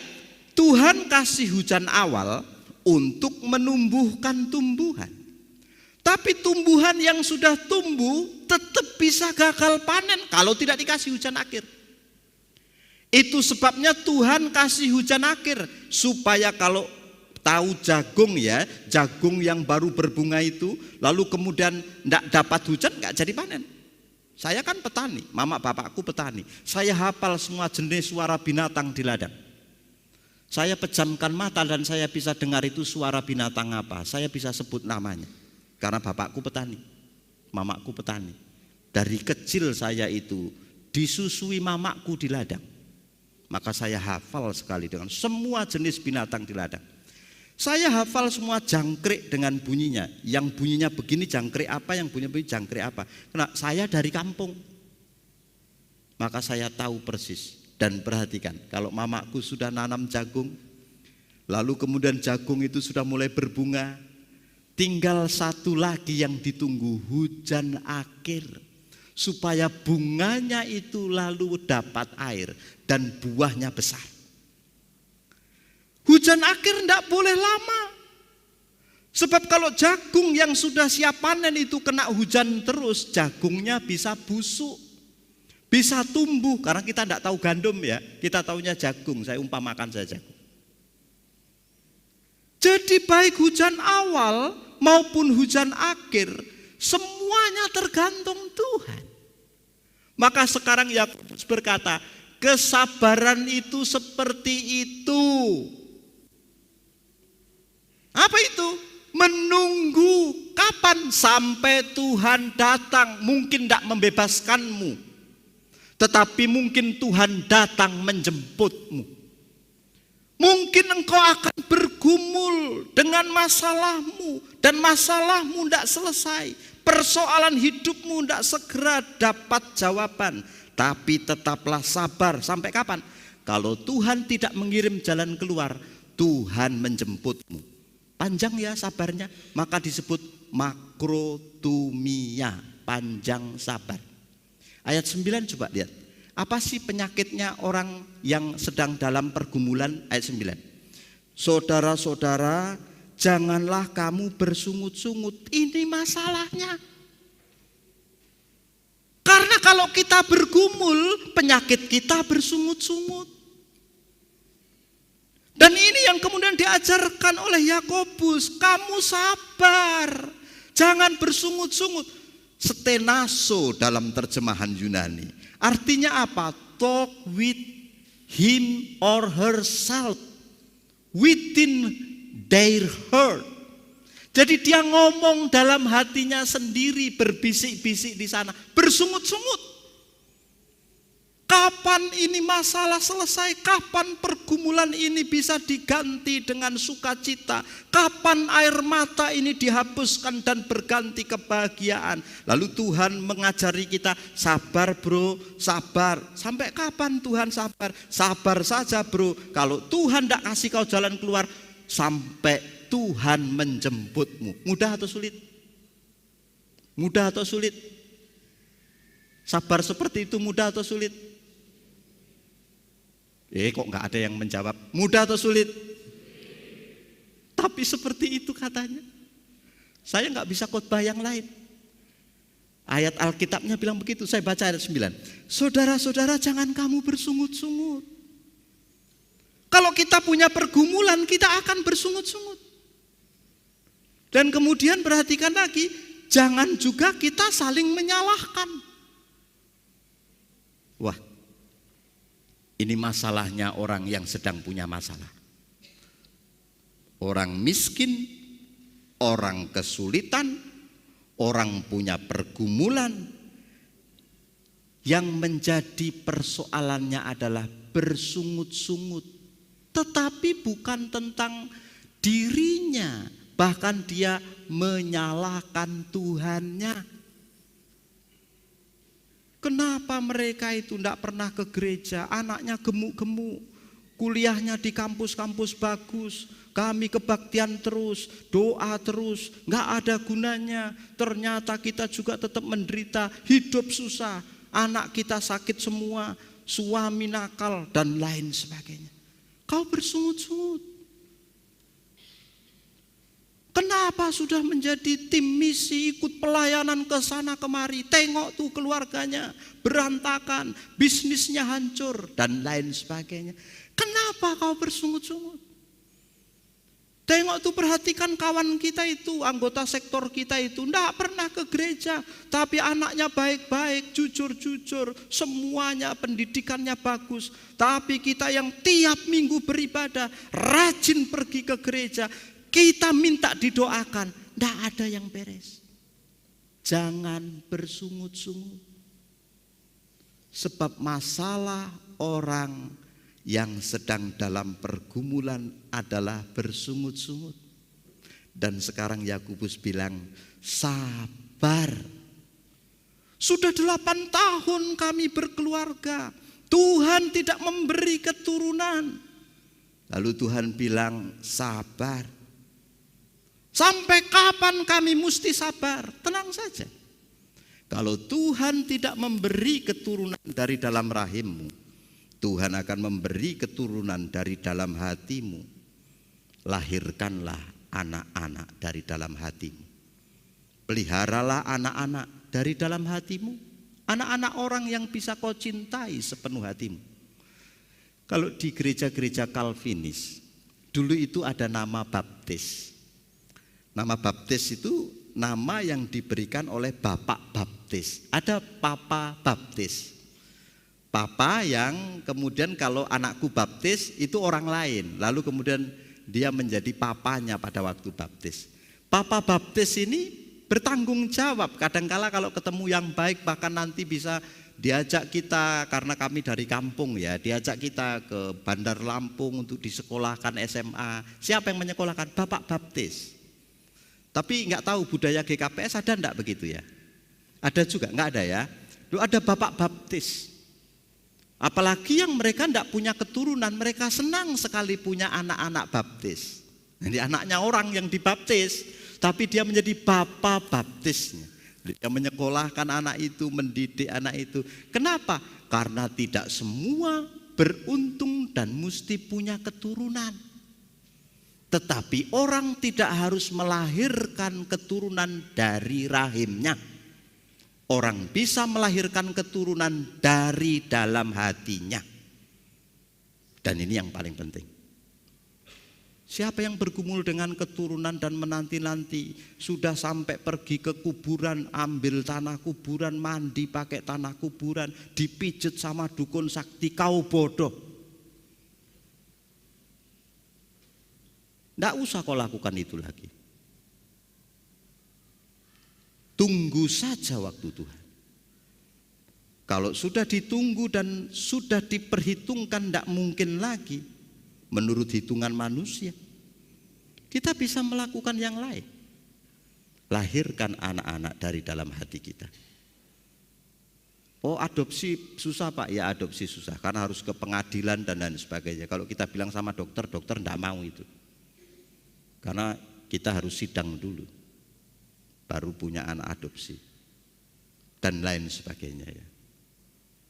Tuhan kasih hujan awal untuk menumbuhkan tumbuhan. Tapi tumbuhan yang sudah tumbuh tetap bisa gagal panen kalau tidak dikasih hujan akhir. Itu sebabnya Tuhan kasih hujan akhir, supaya kalau tahu jagung ya, jagung yang baru berbunga itu, lalu kemudian tidak dapat hujan, nggak jadi panen. Saya kan petani, mama bapakku petani. Saya hafal semua jenis suara binatang di ladang. Saya pejamkan mata dan saya bisa dengar itu suara binatang apa. Saya bisa sebut namanya. Karena bapakku petani, mamaku petani. Dari kecil saya itu disusui mamaku di ladang. Maka saya hafal sekali dengan semua jenis binatang di ladang. Saya hafal semua jangkrik dengan bunyinya. Yang bunyinya begini jangkrik apa, yang bunyinya begini jangkrik apa. Karena saya dari kampung. Maka saya tahu persis. Dan perhatikan, kalau mamaku sudah nanam jagung, lalu kemudian jagung itu sudah mulai berbunga, tinggal satu lagi yang ditunggu, hujan akhir. Supaya bunganya itu lalu dapat air dan buahnya besar. Hujan akhir tidak boleh lama. Sebab kalau jagung yang sudah siap panen itu kena hujan terus, jagungnya bisa busuk, bisa tumbuh. Karena kita tidak tahu gandum ya, kita taunya jagung, saya umpamakan saja. Jadi baik hujan awal maupun hujan akhir, semuanya tergantung Tuhan. Maka sekarang Yakobus berkata, kesabaran itu seperti itu. Apa itu? Menunggu kapan sampai Tuhan datang, mungkin tidak membebaskanmu. Tetapi mungkin Tuhan datang menjemputmu. Mungkin engkau akan bergumul dengan masalahmu dan masalahmu tidak selesai. Persoalan hidupmu tidak segera dapat jawaban. Tapi tetaplah sabar. Sampai kapan? Kalau Tuhan tidak mengirim jalan keluar, Tuhan menjemputmu. Panjang ya sabarnya, maka disebut makrotumia, panjang sabar. Ayat sembilan coba lihat. Apa sih penyakitnya orang yang sedang dalam pergumulan? Ayat sembilan. Saudara-saudara, janganlah kamu bersungut-sungut. Ini masalahnya. Karena kalau kita bergumul, penyakit kita bersungut-sungut. Dan ini yang kemudian diajarkan oleh Yakobus, kamu sabar, jangan bersungut-sungut. Stenazo dalam terjemahan Yunani. Artinya apa? Talk with him or herself within their heart. Jadi dia ngomong dalam hatinya sendiri, berbisik-bisik di sana, bersungut-sungut. Kapan ini masalah selesai? Kapan pergumulan ini bisa diganti dengan sukacita? Kapan air mata ini dihapuskan dan berganti kebahagiaan? Lalu Tuhan mengajari kita, sabar bro, sabar. Sampai kapan Tuhan sabar? Sabar saja bro. Kalau Tuhan tidak kasih kau jalan keluar, sampai Tuhan menjemputmu. Mudah atau sulit? Mudah atau sulit? Sabar seperti itu mudah atau sulit? Eh, kok nggak ada yang menjawab? Mudah atau sulit? Tapi seperti itu katanya. Saya nggak bisa khotbah yang lain. Ayat Alkitabnya bilang begitu. Saya baca ayat sembilan. Saudara-saudara, jangan kamu bersungut-sungut. Kalau kita punya pergumulan, kita akan bersungut-sungut. Dan kemudian perhatikan lagi, jangan juga kita saling menyalahkan. Wah, ini masalahnya orang yang sedang punya masalah. Orang miskin Orang kesulitan, orang punya pergumulan, yang menjadi persoalannya adalah bersungut-sungut. Tetapi bukan tentang dirinya, bahkan dia menyalahkan Tuhannya. Kenapa mereka itu tidak pernah ke gereja? Anaknya gemuk-gemuk, kuliahnya di kampus-kampus bagus, kami kebaktian terus, doa terus, nggak ada gunanya. Ternyata kita juga tetap menderita, hidup susah, anak kita sakit semua, suami nakal, dan lain sebagainya. Kau bersungut-sungut. Kenapa sudah menjadi tim misi, ikut pelayanan ke sana kemari? Tengok tuh keluarganya berantakan, bisnisnya hancur, dan lain sebagainya. Kenapa kau bersungut-sungut? Tengok tuh, perhatikan kawan kita itu, anggota sektor kita itu, ndak pernah ke gereja, tapi anaknya baik-baik, jujur-jujur, semuanya pendidikannya bagus. Tapi kita yang tiap minggu beribadah, rajin pergi ke gereja, kita minta didoakan, ndak ada yang beres. Jangan bersungut-sungut. Sebab masalah orang yang sedang dalam pergumulan adalah bersungut-sungut. Dan sekarang Yakobus bilang, "Sabar. Sudah delapan tahun kami berkeluarga. Tuhan tidak memberi keturunan." Lalu Tuhan bilang, "Sabar. Sampai kapan kami mesti sabar?" Tenang saja. Kalau Tuhan tidak memberi keturunan dari dalam rahimmu, Tuhan akan memberi keturunan dari dalam hatimu. Lahirkanlah anak-anak dari dalam hatimu. Peliharalah anak-anak dari dalam hatimu. Anak-anak orang yang bisa kau cintai sepenuh hatimu. Kalau di gereja-gereja Calvinis, dulu itu ada nama baptis. Nama baptis itu nama yang diberikan oleh bapak baptis. Ada papa baptis. Papa yang kemudian kalau anakku baptis itu orang lain, lalu kemudian dia menjadi papanya pada waktu baptis. Papa baptis ini bertanggung jawab. Kadangkala kalau ketemu yang baik, bahkan nanti bisa diajak kita, karena kami dari kampung ya, diajak kita ke Bandar Lampung untuk disekolahkan S M A. Siapa yang menyekolahkan? Bapak baptis. Tapi nggak tahu, budaya G K P S ada ndak begitu ya? Ada juga, nggak ada ya? Lu ada bapak baptis. Apalagi yang mereka ndak punya keturunan, mereka senang sekali punya anak-anak baptis. Jadi anaknya orang yang dibaptis, tapi dia menjadi bapa baptisnya. Dia menyekolahkan anak itu, mendidik anak itu. Kenapa? Karena tidak semua beruntung dan mesti punya keturunan. Tetapi orang tidak harus melahirkan keturunan dari rahimnya. Orang bisa melahirkan keturunan dari dalam hatinya. Dan ini yang paling penting. Siapa yang bergumul dengan keturunan dan menanti-nanti, sudah sampai pergi ke kuburan, ambil tanah kuburan, mandi pakai tanah kuburan, dipijet sama dukun sakti, kau bodoh. Ndak usah kau lakukan itu lagi. Tunggu saja waktu Tuhan. Kalau sudah ditunggu dan sudah diperhitungkan, tidak mungkin lagi menurut hitungan manusia. Kita bisa melakukan yang lain. Lahirkan anak-anak dari dalam hati kita. Oh, adopsi susah, Pak. Ya, adopsi susah karena harus ke pengadilan dan lain sebagainya. Kalau kita bilang sama dokter, dokter tidak mau itu. Karena kita harus sidang dulu. Baru punya anak adopsi. Dan lain sebagainya ya.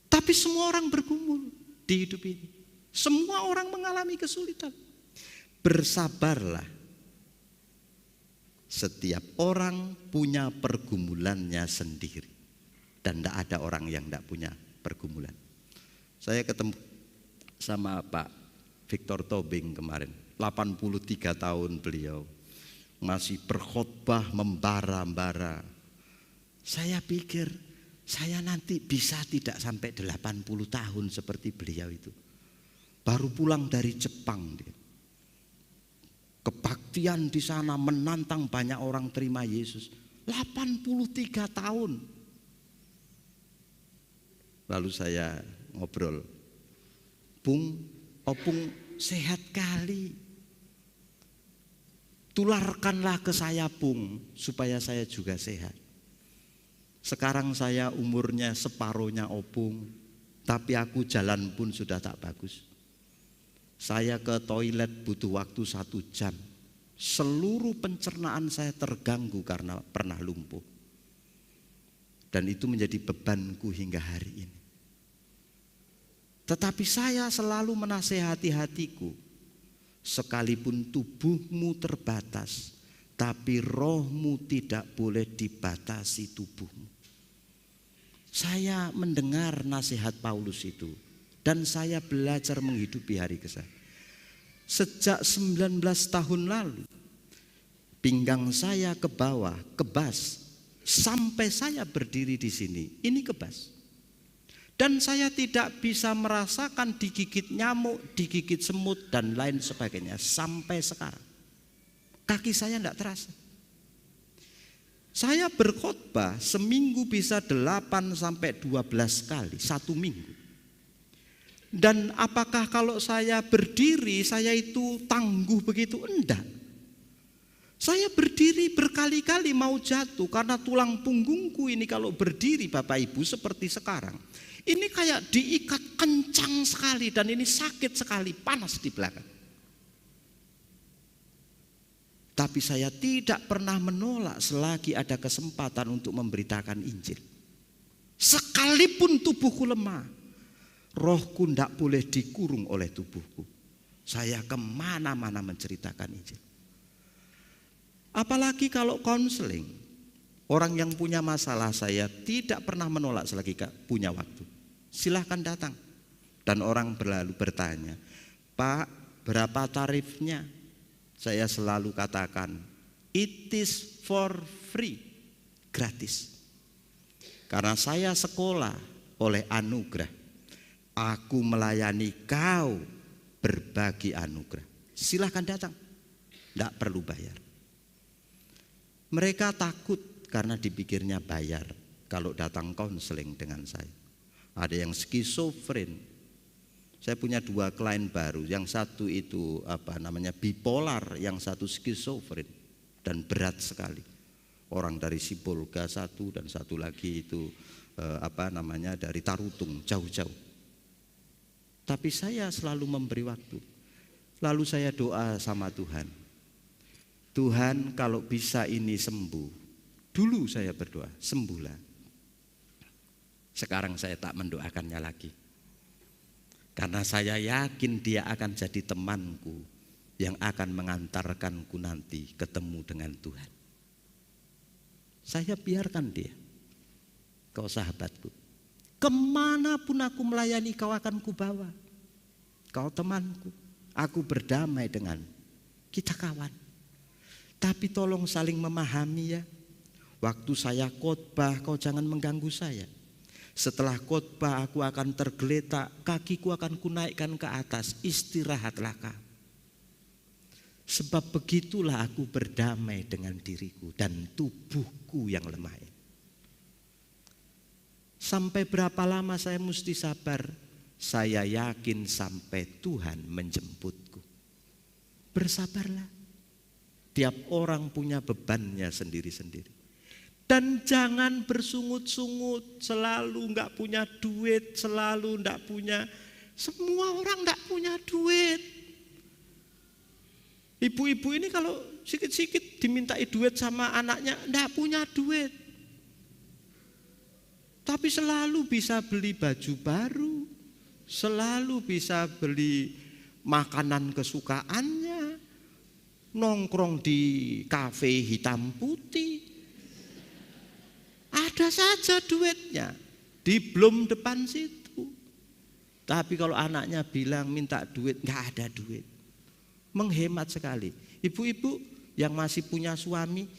Tapi semua orang bergumul di hidup ini. Semua orang mengalami kesulitan. Bersabarlah. Setiap orang punya pergumulannya sendiri. Dan tidak ada orang yang tidak punya pergumulan. Saya ketemu sama Pak Victor Tobing kemarin. Delapan puluh tiga tahun beliau masih berkhotbah membara-bara. Saya pikir saya nanti bisa tidak sampai delapan puluh tahun seperti beliau itu. Baru pulang dari Jepang dia. Kepak Tian di sana menantang banyak orang terima Yesus. Delapan puluh tiga tahun. Lalu saya ngobrol, "Bung, Opung sehat kali. Tularkanlah ke saya, Bung, supaya saya juga sehat." Sekarang saya umurnya separuhnya Opung, tapi aku jalan pun sudah tak bagus. Saya ke toilet butuh waktu satu jam. Seluruh pencernaan saya terganggu karena pernah lumpuh. Dan itu menjadi bebanku hingga hari ini. Tetapi saya selalu menasehati hatiku, "Sekalipun tubuhmu terbatas, tapi rohmu tidak boleh dibatasi tubuhmu." Saya mendengar nasihat Paulus itu dan saya belajar menghidupi hari ke saya. Sejak sembilan belas tahun lalu, pinggang saya ke bawah kebas, sampai saya berdiri di sini, ini kebas. Dan saya tidak bisa merasakan digigit nyamuk, digigit semut, dan lain sebagainya sampai sekarang. Kaki saya tidak terasa. Saya berkhotbah seminggu bisa delapan sampai dua belas kali, satu minggu. Dan apakah kalau saya berdiri, saya itu tangguh begitu? Enggak. Saya berdiri berkali-kali mau jatuh karena tulang punggungku ini kalau berdiri, Bapak Ibu, seperti sekarang. Ini kayak diikat kencang sekali dan ini sakit sekali, panas di belakang. Tapi saya tidak pernah menolak selagi ada kesempatan untuk memberitakan Injil. Sekalipun tubuhku lemah, rohku ndak boleh dikurung oleh tubuhku. Saya kemana-mana menceritakan Injil. Apalagi kalau konseling, orang yang punya masalah, saya tidak pernah menolak selagi ka- punya waktu. Silahkan datang. Dan orang berlalu bertanya, "Pak, berapa tarifnya?" Saya selalu katakan, "It is for free, gratis." Karena saya sekolah oleh anugerah, aku melayani kau berbagi anugerah. Silahkan datang, tidak perlu bayar. Mereka takut karena dipikirnya bayar kalau datang konseling dengan saya. Ada yang skizofren. Saya punya dua klien baru, yang satu itu apa namanya bipolar, yang satu skizofren dan berat sekali. Orang dari Sibolga satu dan satu lagi itu eh, apa namanya dari Tarutung, jauh-jauh. Tapi saya selalu memberi waktu. Lalu saya doa sama Tuhan. "Tuhan, kalau bisa ini sembuh." Dulu saya berdoa, "Sembuhlah." Sekarang saya tak mendoakannya lagi. Karena saya yakin dia akan jadi temanku yang akan mengantarkanku nanti ketemu dengan Tuhan. Saya biarkan dia. "Kau sahabatku. Kemanapun aku melayani, kau akan kubawa. Kau temanku. Aku berdamai dengan kita kawan. Tapi tolong saling memahami ya. Waktu saya khotbah, kau jangan mengganggu saya. Setelah khotbah, aku akan tergeletak, kakiku akan kunaikkan ke atas. Istirahatlah kau." Sebab begitulah aku berdamai dengan diriku dan tubuhku yang lemah ini. Sampai berapa lama saya mesti sabar? Saya yakin sampai Tuhan menjemputku. Bersabarlah. Tiap orang punya bebannya sendiri-sendiri. Dan jangan bersungut-sungut, selalu nggak punya duit, selalu nggak punya. Semua orang nggak punya duit. Ibu-ibu ini kalau sikit-sikit dimintai duit sama anaknya, ndak punya duit. Tapi selalu bisa beli baju baru, selalu bisa beli makanan kesukaannya, nongkrong di kafe hitam putih. Ada saja duitnya di Blom depan situ. Tapi kalau anaknya bilang minta duit, nggak ada duit. Menghemat sekali. Ibu-ibu yang masih punya suami,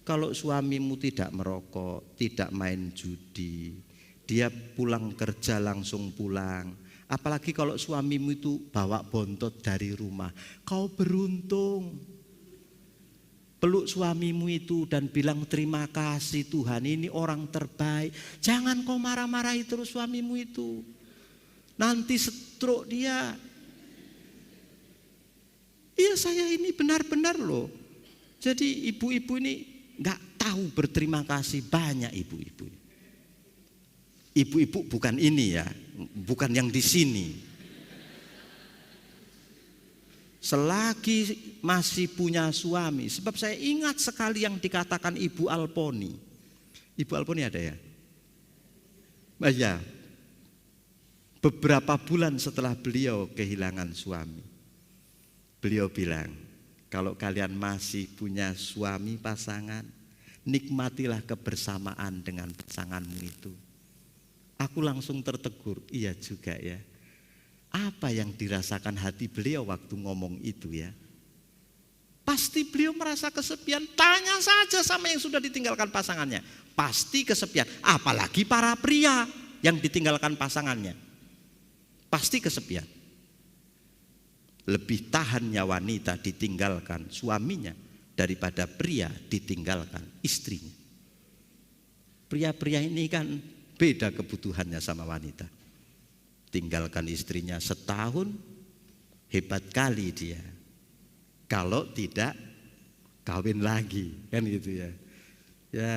kalau suamimu tidak merokok, tidak main judi, dia pulang kerja langsung pulang. Apalagi kalau suamimu itu bawa bontot dari rumah, kau beruntung. Peluk suamimu itu dan bilang, "Terima kasih Tuhan, ini orang terbaik." Jangan kau marah-marahi terus suamimu itu. Nanti stroke dia. Iya, saya ini benar-benar loh. Jadi ibu-ibu ini nggak tahu berterima kasih, banyak ibu-ibu. Ibu-ibu bukan ini ya, bukan yang di sini. Selagi masih punya suami, sebab saya ingat sekali yang dikatakan Ibu Alponi. Ibu Alponi ada ya? Mas ya, beberapa bulan setelah beliau kehilangan suami, beliau bilang, "Kalau kalian masih punya suami pasangan, nikmatilah kebersamaan dengan pasanganmu itu." Aku langsung tertegur, "Iya juga ya." Apa yang dirasakan hati beliau waktu ngomong itu ya? Pasti beliau merasa kesepian. Tanya saja sama yang sudah ditinggalkan pasangannya. Pasti kesepian. Apalagi para pria yang ditinggalkan pasangannya. Pasti kesepian. Lebih tahannya wanita ditinggalkan suaminya daripada pria ditinggalkan istrinya. Pria-pria ini kan beda kebutuhannya sama wanita. Tinggalkan istrinya setahun, hebat kali dia. Kalau tidak kawin lagi, kan gitu ya. Ya,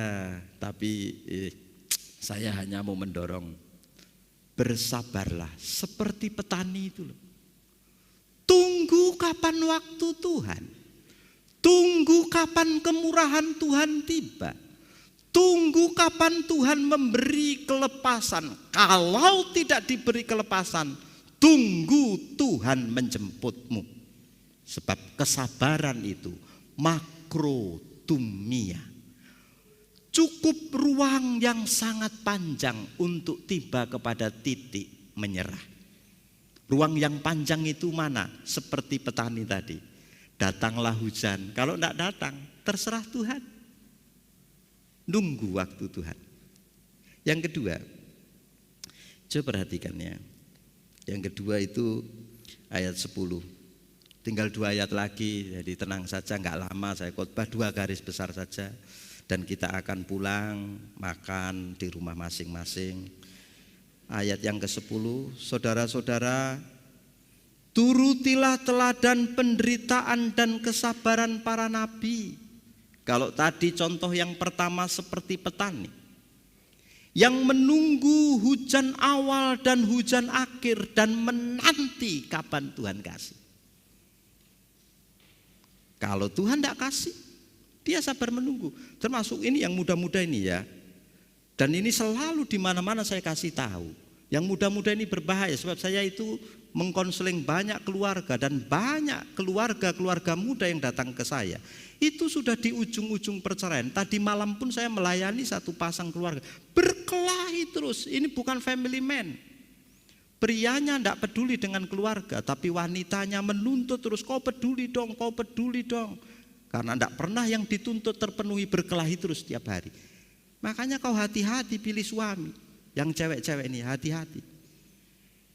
tapi eh, saya hanya mau mendorong, bersabarlah seperti petani itu loh. Tunggu kapan waktu Tuhan. Tunggu kapan kemurahan Tuhan tiba. Tunggu kapan Tuhan memberi kelepasan. Kalau tidak diberi kelepasan, tunggu Tuhan menjemputmu. Sebab kesabaran itu makrothumia. Cukup ruang yang sangat panjang untuk tiba kepada titik menyerah. Ruang yang panjang itu mana? Seperti petani tadi. Datanglah hujan. Kalau tidak datang, terserah Tuhan. Nunggu waktu Tuhan. Yang kedua, coba perhatikan ya. Yang kedua itu ayat sepuluh. Tinggal dua ayat lagi, jadi tenang saja, nggak lama saya khotbah, dua garis besar saja. Dan kita akan pulang makan di rumah masing-masing. Ayat yang kesepuluh, saudara-saudara, turutilah teladan penderitaan dan kesabaran para nabi. Kalau tadi contoh yang pertama seperti petani yang menunggu hujan awal dan hujan akhir dan menanti kapan Tuhan kasih. Kalau Tuhan tidak kasih, dia sabar menunggu. Termasuk ini yang muda-muda ini ya. Dan ini selalu di mana-mana saya kasih tahu. Yang muda-muda ini berbahaya sebab saya itu mengkonseling banyak keluarga dan banyak keluarga-keluarga muda yang datang ke saya. Itu sudah di ujung-ujung perceraian. Tadi malam pun saya melayani satu pasang keluarga. Berkelahi terus. Ini bukan family man. Prianya tidak peduli dengan keluarga, tapi wanitanya menuntut terus, "Kau peduli dong, kau peduli dong." Karena tidak pernah yang dituntut terpenuhi, berkelahi terus setiap hari. Makanya kau hati-hati pilih suami. Yang cewek-cewek ini hati-hati.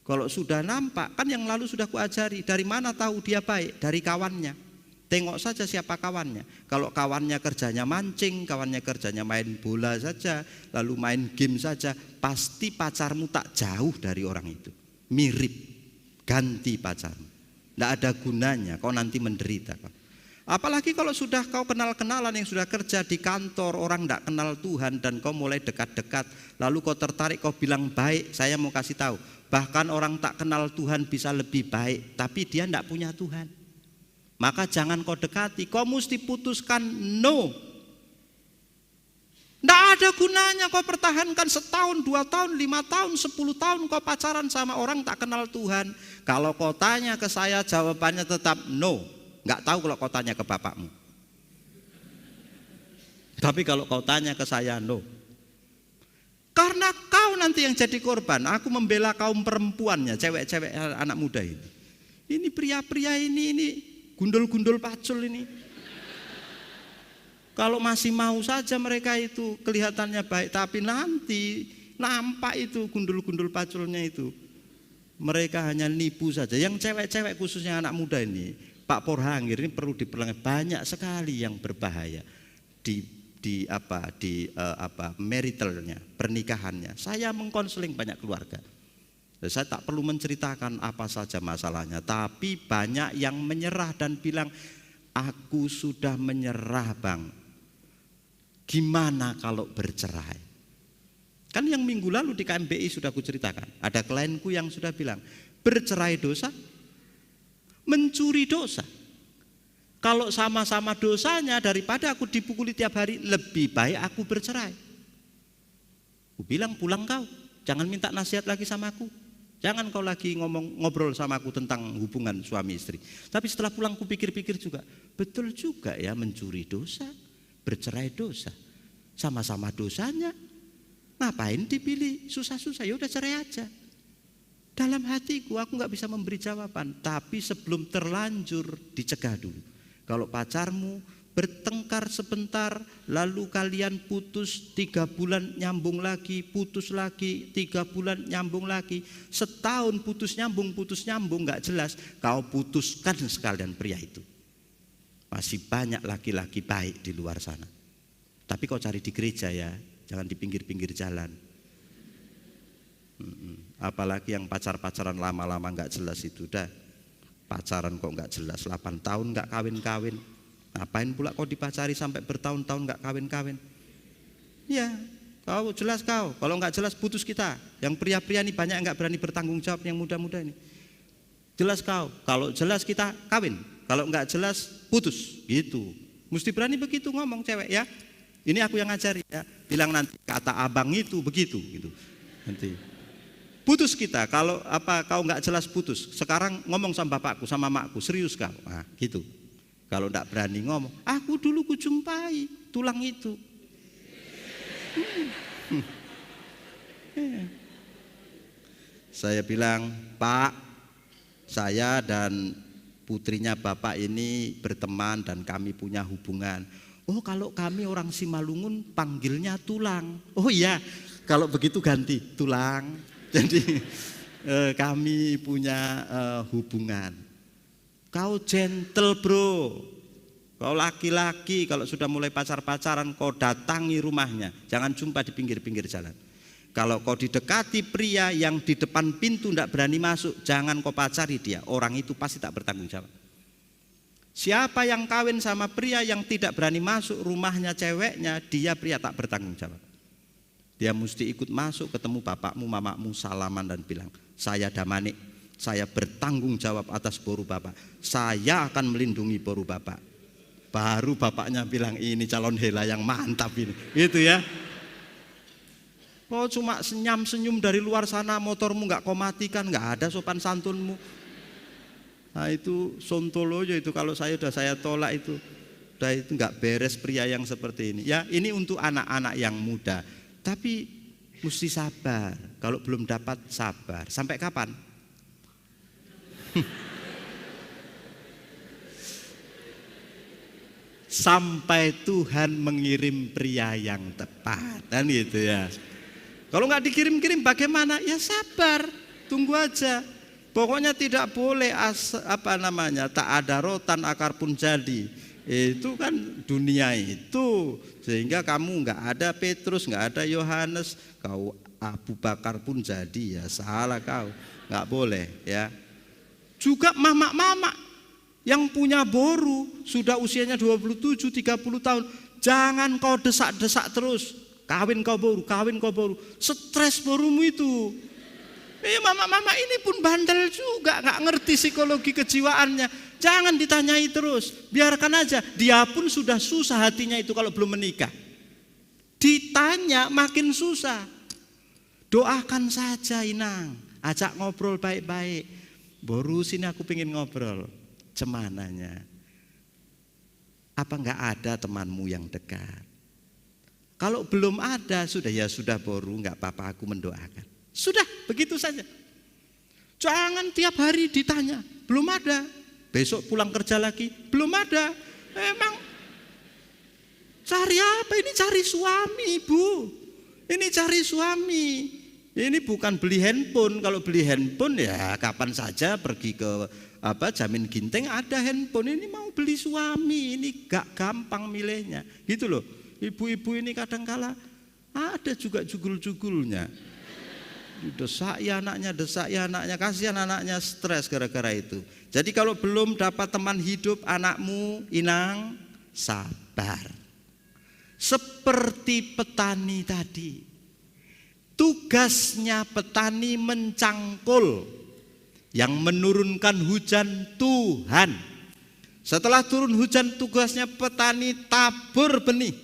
Kalau sudah nampak, kan yang lalu sudah kuajari, dari mana tahu dia baik? Dari kawannya. Tengok saja siapa kawannya. Kalau kawannya kerjanya mancing, kawannya kerjanya main bola saja, lalu main game saja, pasti pacarmu tak jauh dari orang itu. Mirip. Ganti pacarmu. Tidak ada gunanya, kau nanti menderita. Apalagi kalau sudah kau kenal-kenalan yang sudah kerja di kantor, orang tidak kenal Tuhan dan kau mulai dekat-dekat, lalu kau tertarik, kau bilang, "Baik, saya mau kasih tahu." Bahkan orang tak kenal Tuhan bisa lebih baik, tapi dia tidak punya Tuhan. Maka jangan kau dekati, kau mesti putuskan no. Tidak ada gunanya kau pertahankan setahun, dua tahun, lima tahun, sepuluh tahun kau pacaran sama orang tak kenal Tuhan. Kalau kau tanya ke saya, jawabannya tetap no. Nggak tahu kalau kau tanya ke bapakmu. Tapi kalau kau tanya ke saya, no. Karena kau nanti yang jadi korban. Aku membela kaum perempuannya, cewek-cewek anak muda ini. Ini pria-pria ini, ini gundul-gundul pacul ini. Kalau masih mau saja mereka itu kelihatannya baik, tapi nanti nampak itu gundul-gundul paculnya itu. Mereka hanya nipu saja. Yang cewek-cewek, khususnya anak muda ini, Pak Porhangir, ini perlu diperlengkapi. Banyak sekali yang berbahaya di di apa di eh, apa maritalnya, pernikahannya. Saya mengkonseling banyak keluarga. Saya tak perlu menceritakan apa saja masalahnya, tapi banyak yang menyerah dan bilang, "Aku sudah menyerah, Bang. Gimana kalau bercerai?" Kan yang minggu lalu di K M P I sudah kuceritakan. Ada klienku yang sudah bilang, "Bercerai dosa, mencuri dosa. Kalau sama-sama dosanya, daripada aku dipukuli tiap hari, lebih baik aku bercerai." Ku bilang, "Pulang kau, jangan minta nasihat lagi sama aku. Jangan kau lagi ngomong, ngobrol sama aku tentang hubungan suami istri." Tapi setelah pulang, kupikir-pikir juga, betul juga ya, mencuri dosa, bercerai dosa. Sama-sama dosanya. Ngapain dipilih susah-susah? Ya udah, cerai aja. Dalam hatiku, aku nggak bisa memberi jawaban. Tapi sebelum terlanjur, dicegah dulu. Kalau pacarmu bertengkar sebentar, lalu kalian putus, tiga bulan nyambung lagi, putus lagi, tiga bulan nyambung lagi, setahun putus nyambung, putus nyambung, nggak jelas, kau putuskan sekalian pria itu. Masih banyak laki-laki baik di luar sana. Tapi kau cari di gereja ya, jangan di pinggir-pinggir jalan. Mm-mm. Apalagi yang pacar-pacaran lama-lama nggak jelas itu dah. Pacaran kok nggak jelas, delapan tahun nggak kawin-kawin. Ngapain pula kau dipacari sampai bertahun-tahun nggak kawin-kawin? Ya, kau jelas kau. Kalau nggak jelas, putus kita. Yang pria-pria ini banyak yang nggak berani bertanggung jawab, yang muda-muda ini. Jelas kau. Kalau jelas, kita kawin. Kalau nggak jelas, putus. Gitu. Mesti berani begitu ngomong cewek ya. Ini aku yang ngajari ya. Bilang nanti, "Kata abang itu begitu," gitu. Nanti, "Putus kita. Kalau apa, kau nggak jelas, putus. Sekarang ngomong sama bapakku, sama makku, serius kau." Nah, gitu. Kalau nggak berani ngomong, "Aku dulu kujumpai tulang itu." Hmm. Iya. Saya bilang, "Pak, saya dan putrinya bapak ini berteman dan kami punya hubungan." "Oh, kalau kami orang Simalungun panggilnya tulang." "Oh iya, kalau begitu ganti, tulang." Jadi, eh, kami punya eh, hubungan. Kau gentle, bro. Kau laki-laki, kalau sudah mulai pacar-pacaran, kau datangi rumahnya. Jangan jumpa di pinggir-pinggir jalan. Kalau kau didekati pria yang di depan pintu tidak berani masuk, jangan kau pacari dia. Orang itu pasti tak bertanggung jawab. Siapa yang kawin sama pria yang tidak berani masuk rumahnya ceweknya, dia pria tak bertanggung jawab. Dia mesti ikut masuk, ketemu bapakmu, mamakmu, salaman dan bilang, "Saya Damanik, saya bertanggung jawab atas boru bapak. Saya akan melindungi boru bapak." Baru bapaknya bilang, "Ini calon hela yang mantap ini." Gitu ya. Kau cuma senyum-senyum dari luar sana, motormu nggak kau matikan, nggak ada sopan santunmu. Nah, itu sontoloyo itu, kalau saya udah saya tolak itu. Udah, itu nggak beres pria yang seperti ini. Ya, ini untuk anak-anak yang muda. Tapi mesti sabar. Kalau belum dapat, sabar. Sampai kapan? Sampai Tuhan mengirim pria yang tepat, kan gitu ya. Kalau nggak dikirim-kirim, bagaimana? Ya sabar, tunggu aja. Pokoknya tidak boleh as, apa namanya, tak ada rotan akar pun jadi. Itu kan dunia itu. Sehingga kamu nggak ada Petrus, nggak ada Yohanes, kau Abu Bakar pun jadi, ya salah kau. Nggak boleh ya. Juga mamak-mamak yang punya boru sudah usianya dua puluh tujuh, tiga puluh tahun, jangan kau desak-desak terus. "Kawin kau boru, kawin kau boru." Stres borumu itu. Eh, mama-mama ini pun bandel juga, nggak ngerti psikologi kejiwaannya. Jangan ditanyai terus. Biarkan aja. Dia pun sudah susah hatinya itu kalau belum menikah. Ditanya makin susah. Doakan saja, Inang. Ajak ngobrol baik-baik. "Boru, sini, aku pengen ngobrol." Cemananya. "Apa nggak ada temanmu yang dekat? Kalau belum ada, sudah, ya sudah, boru, nggak apa-apa, aku mendoakan." Sudah, begitu saja. Jangan tiap hari ditanya, "Belum ada." Besok pulang kerja lagi, "Belum ada." Emang cari apa? Ini cari suami, Bu. Ini cari suami. Ini bukan beli handphone. Kalau beli handphone, ya kapan saja pergi ke apa, Jamin Ginting ada handphone. Ini mau beli suami, ini gak gampang milihnya. Gitu loh. Ibu-ibu ini kadangkala ada juga jugul-jugulnya. Desak ya anaknya, desak ya anaknya, kasihan anaknya, stres gara-gara itu. Jadi kalau belum dapat teman hidup anakmu, Inang, sabar. Seperti petani tadi. Tugasnya petani mencangkul, yang menurunkan hujan Tuhan. Setelah turun hujan, tugasnya petani tabur benih,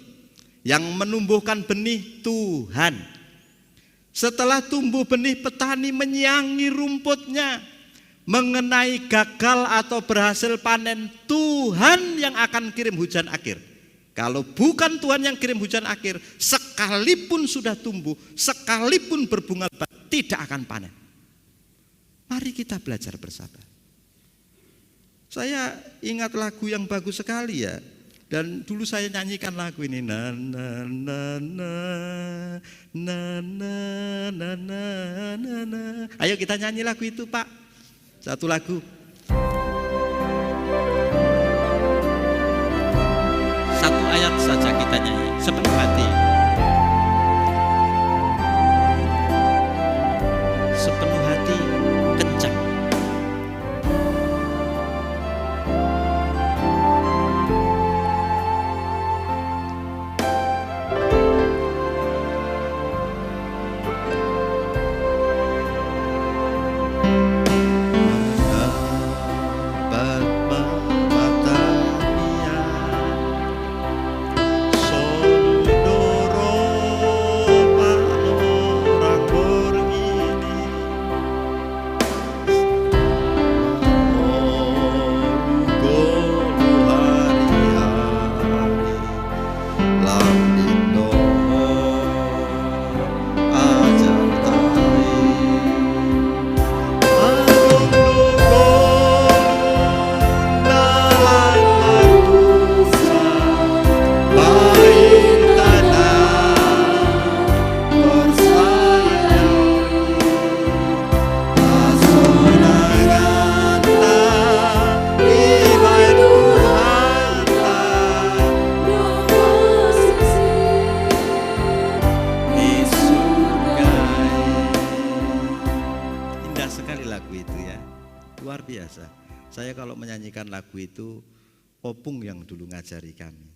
yang menumbuhkan benih Tuhan. Setelah tumbuh benih, petani menyiangi rumputnya. Mengenai gagal atau berhasil panen, Tuhan yang akan kirim hujan akhir. Kalau bukan Tuhan yang kirim hujan akhir, sekalipun sudah tumbuh, sekalipun berbunga lebat, tidak akan panen. Mari kita belajar bersabar. Saya ingat lagu yang bagus sekali ya. Dan dulu saya nyanyikan lagu ini, na na na na na na na na na. Ayo kita nyanyi lagu itu, Pak. Satu lagu. Satu ayat saja kita nyanyi sepenuh hati. Sepenuh hati, kencang. Indah sekali lagu itu ya. Luar biasa. Saya kalau menyanyikan lagu itu, Opung yang dulu ngajari kami.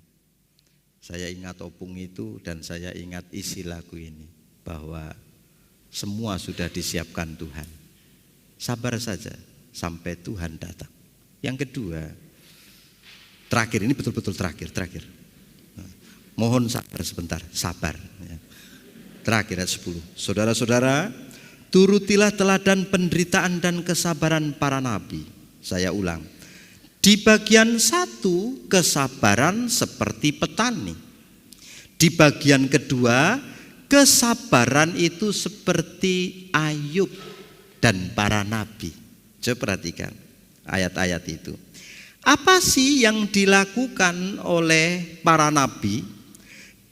Saya ingat Opung itu dan saya ingat isi lagu ini, bahwa semua sudah disiapkan Tuhan. Sabar saja sampai Tuhan datang. Yang kedua, terakhir, ini betul-betul terakhir, terakhir. Mohon sabar sebentar, sabar. Ya. Terakhir ayat sepuluh. Saudara-saudara, turutilah teladan penderitaan dan kesabaran para nabi. Saya ulang. Di bagian satu, kesabaran seperti petani. Di bagian kedua, kesabaran itu seperti Ayub dan para nabi. Coba perhatikan ayat-ayat itu. Apa sih yang dilakukan oleh para nabi?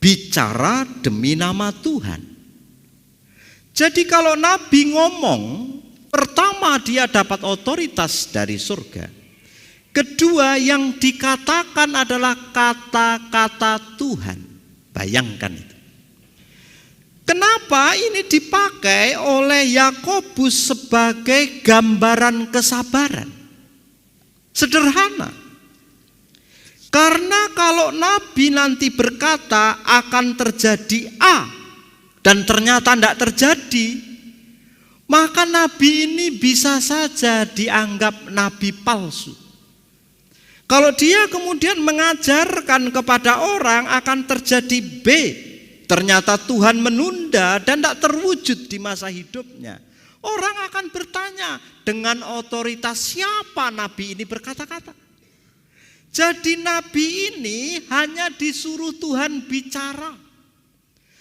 Bicara demi nama Tuhan. Jadi kalau nabi ngomong, pertama dia dapat otoritas dari surga. Kedua, yang dikatakan adalah kata-kata Tuhan. Bayangkan itu. Kenapa ini dipakai oleh Yakobus sebagai gambaran kesabaran? Sederhana. Karena kalau nabi nanti berkata akan terjadi A dan ternyata tidak terjadi, maka nabi ini bisa saja dianggap nabi palsu. Kalau dia kemudian mengajarkan kepada orang akan terjadi B, ternyata Tuhan menunda dan tidak terwujud di masa hidupnya. Orang akan bertanya, dengan otoritas siapa nabi ini berkata-kata? Jadi nabi ini hanya disuruh Tuhan bicara.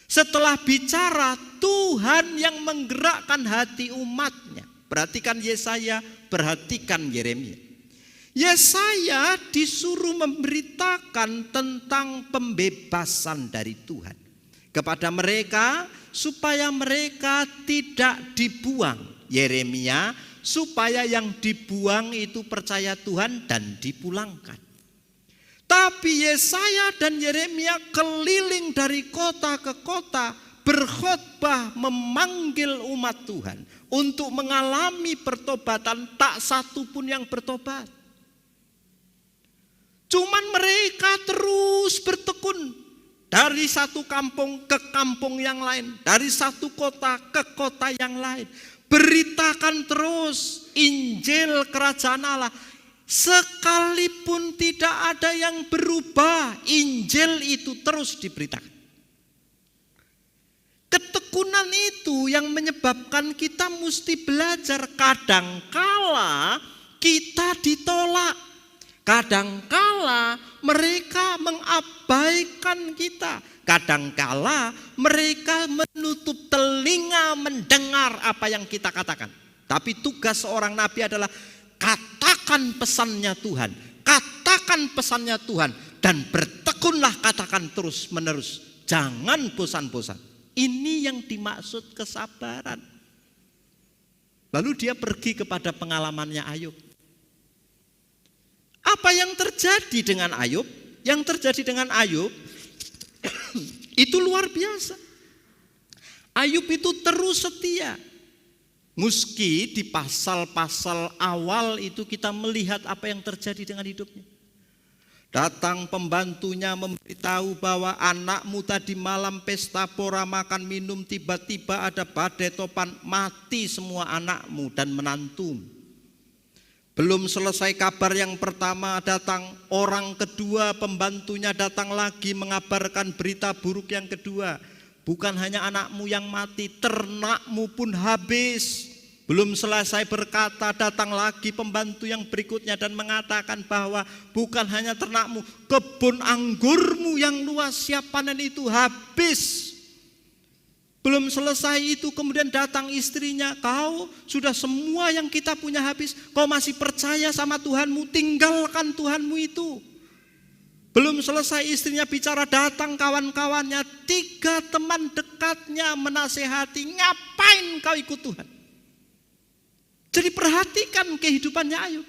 Setelah bicara, Tuhan yang menggerakkan hati umatnya. Perhatikan Yesaya, perhatikan Yeremia. Yesaya disuruh memberitakan tentang pembebasan dari Tuhan kepada mereka supaya mereka tidak dibuang. Yeremia, supaya yang dibuang itu percaya Tuhan dan dipulangkan. Tapi Yesaya dan Yeremia keliling dari kota ke kota, berkhotbah, memanggil umat Tuhan untuk mengalami pertobatan, tak satu pun yang bertobat. Cuman mereka terus bertekun dari satu kampung ke kampung yang lain, dari satu kota ke kota yang lain. Beritakan terus Injil Kerajaan Allah. Sekalipun tidak ada yang berubah, Injil itu terus diberitakan. Ketekunan itu yang menyebabkan kita mesti belajar. Kadangkala kita ditolak. Kadangkala mereka mengabaikan kita. Kadangkala mereka menutup telinga mendengar apa yang kita katakan. Tapi tugas seorang nabi adalah katakan pesannya Tuhan. Katakan pesannya Tuhan. Dan bertekunlah, katakan terus menerus. Jangan bosan-bosan. Ini yang dimaksud kesabaran. Lalu dia pergi kepada pengalamannya Ayub. Apa yang terjadi dengan Ayub? Yang terjadi dengan Ayub itu luar biasa. Ayub itu terus setia. Meski di pasal-pasal awal itu kita melihat apa yang terjadi dengan hidupnya. Datang pembantunya memberitahu bahwa anakmu tadi malam pesta pora makan minum, tiba-tiba ada badai topan, mati semua anakmu dan menantumu. Belum selesai kabar yang pertama datang, orang kedua pembantunya datang lagi mengabarkan berita buruk yang kedua. Bukan hanya anakmu yang mati, ternakmu pun habis. Belum selesai berkata, datang lagi pembantu yang berikutnya dan mengatakan bahwa bukan hanya ternakmu, kebun anggurmu yang luas siap panen itu habis. Belum selesai itu, kemudian datang istrinya, "Kau sudah semua yang kita punya habis, kau masih percaya sama Tuhanmu, tinggalkan Tuhanmu itu." Belum selesai istrinya bicara, datang kawan-kawannya, tiga teman dekatnya menasehati, "Ngapain kau ikut Tuhan?" Jadi perhatikan kehidupannya Ayub.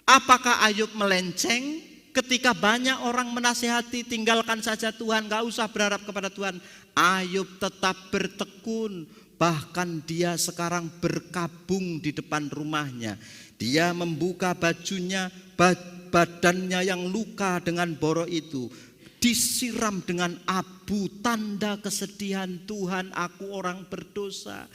Apakah Ayub melenceng ketika banyak orang menasehati, "Tinggalkan saja Tuhan, gak usah berharap kepada Tuhan"? Ayub tetap bertekun. Bahkan dia sekarang berkabung di depan rumahnya. Dia membuka bajunya, badannya yang luka dengan borok itu disiram dengan abu, tanda kesedihan. "Tuhan, aku orang berdosa.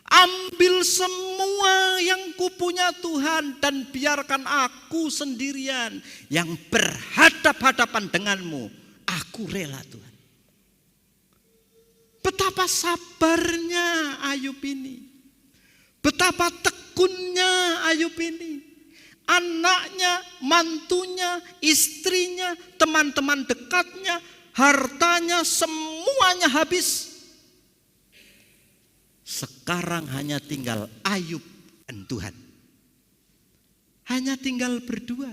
Ambil semua yang kupunya, Tuhan, dan biarkan aku sendirian yang berhadap-hadapan denganmu. Aku rela, Tuhan." Betapa sabarnya Ayub ini. Betapa tekunnya Ayub ini. Anaknya, mantunya, istrinya, teman-teman dekatnya, hartanya, semuanya habis. Sekarang hanya tinggal Ayub dan Tuhan. Hanya tinggal berdua.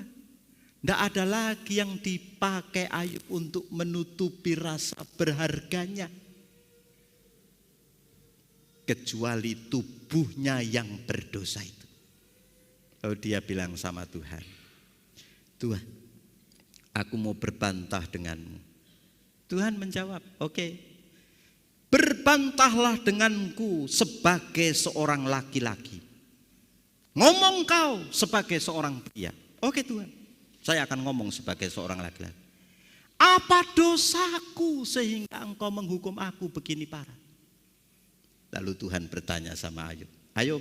Tidak ada lagi yang dipakai Ayub untuk menutupi rasa berharganya. Kecuali tubuhnya yang berdosa itu. Lalu dia bilang sama Tuhan, "Tuhan, aku mau berbantah denganmu." Tuhan menjawab, "Oke, berbantahlah denganku sebagai seorang laki-laki. Ngomong kau sebagai seorang pria." "Oke, Tuhan, saya akan ngomong sebagai seorang laki-laki." "Apa dosaku sehingga engkau menghukum aku begini parah?" Lalu Tuhan bertanya sama Ayub, "Ayub,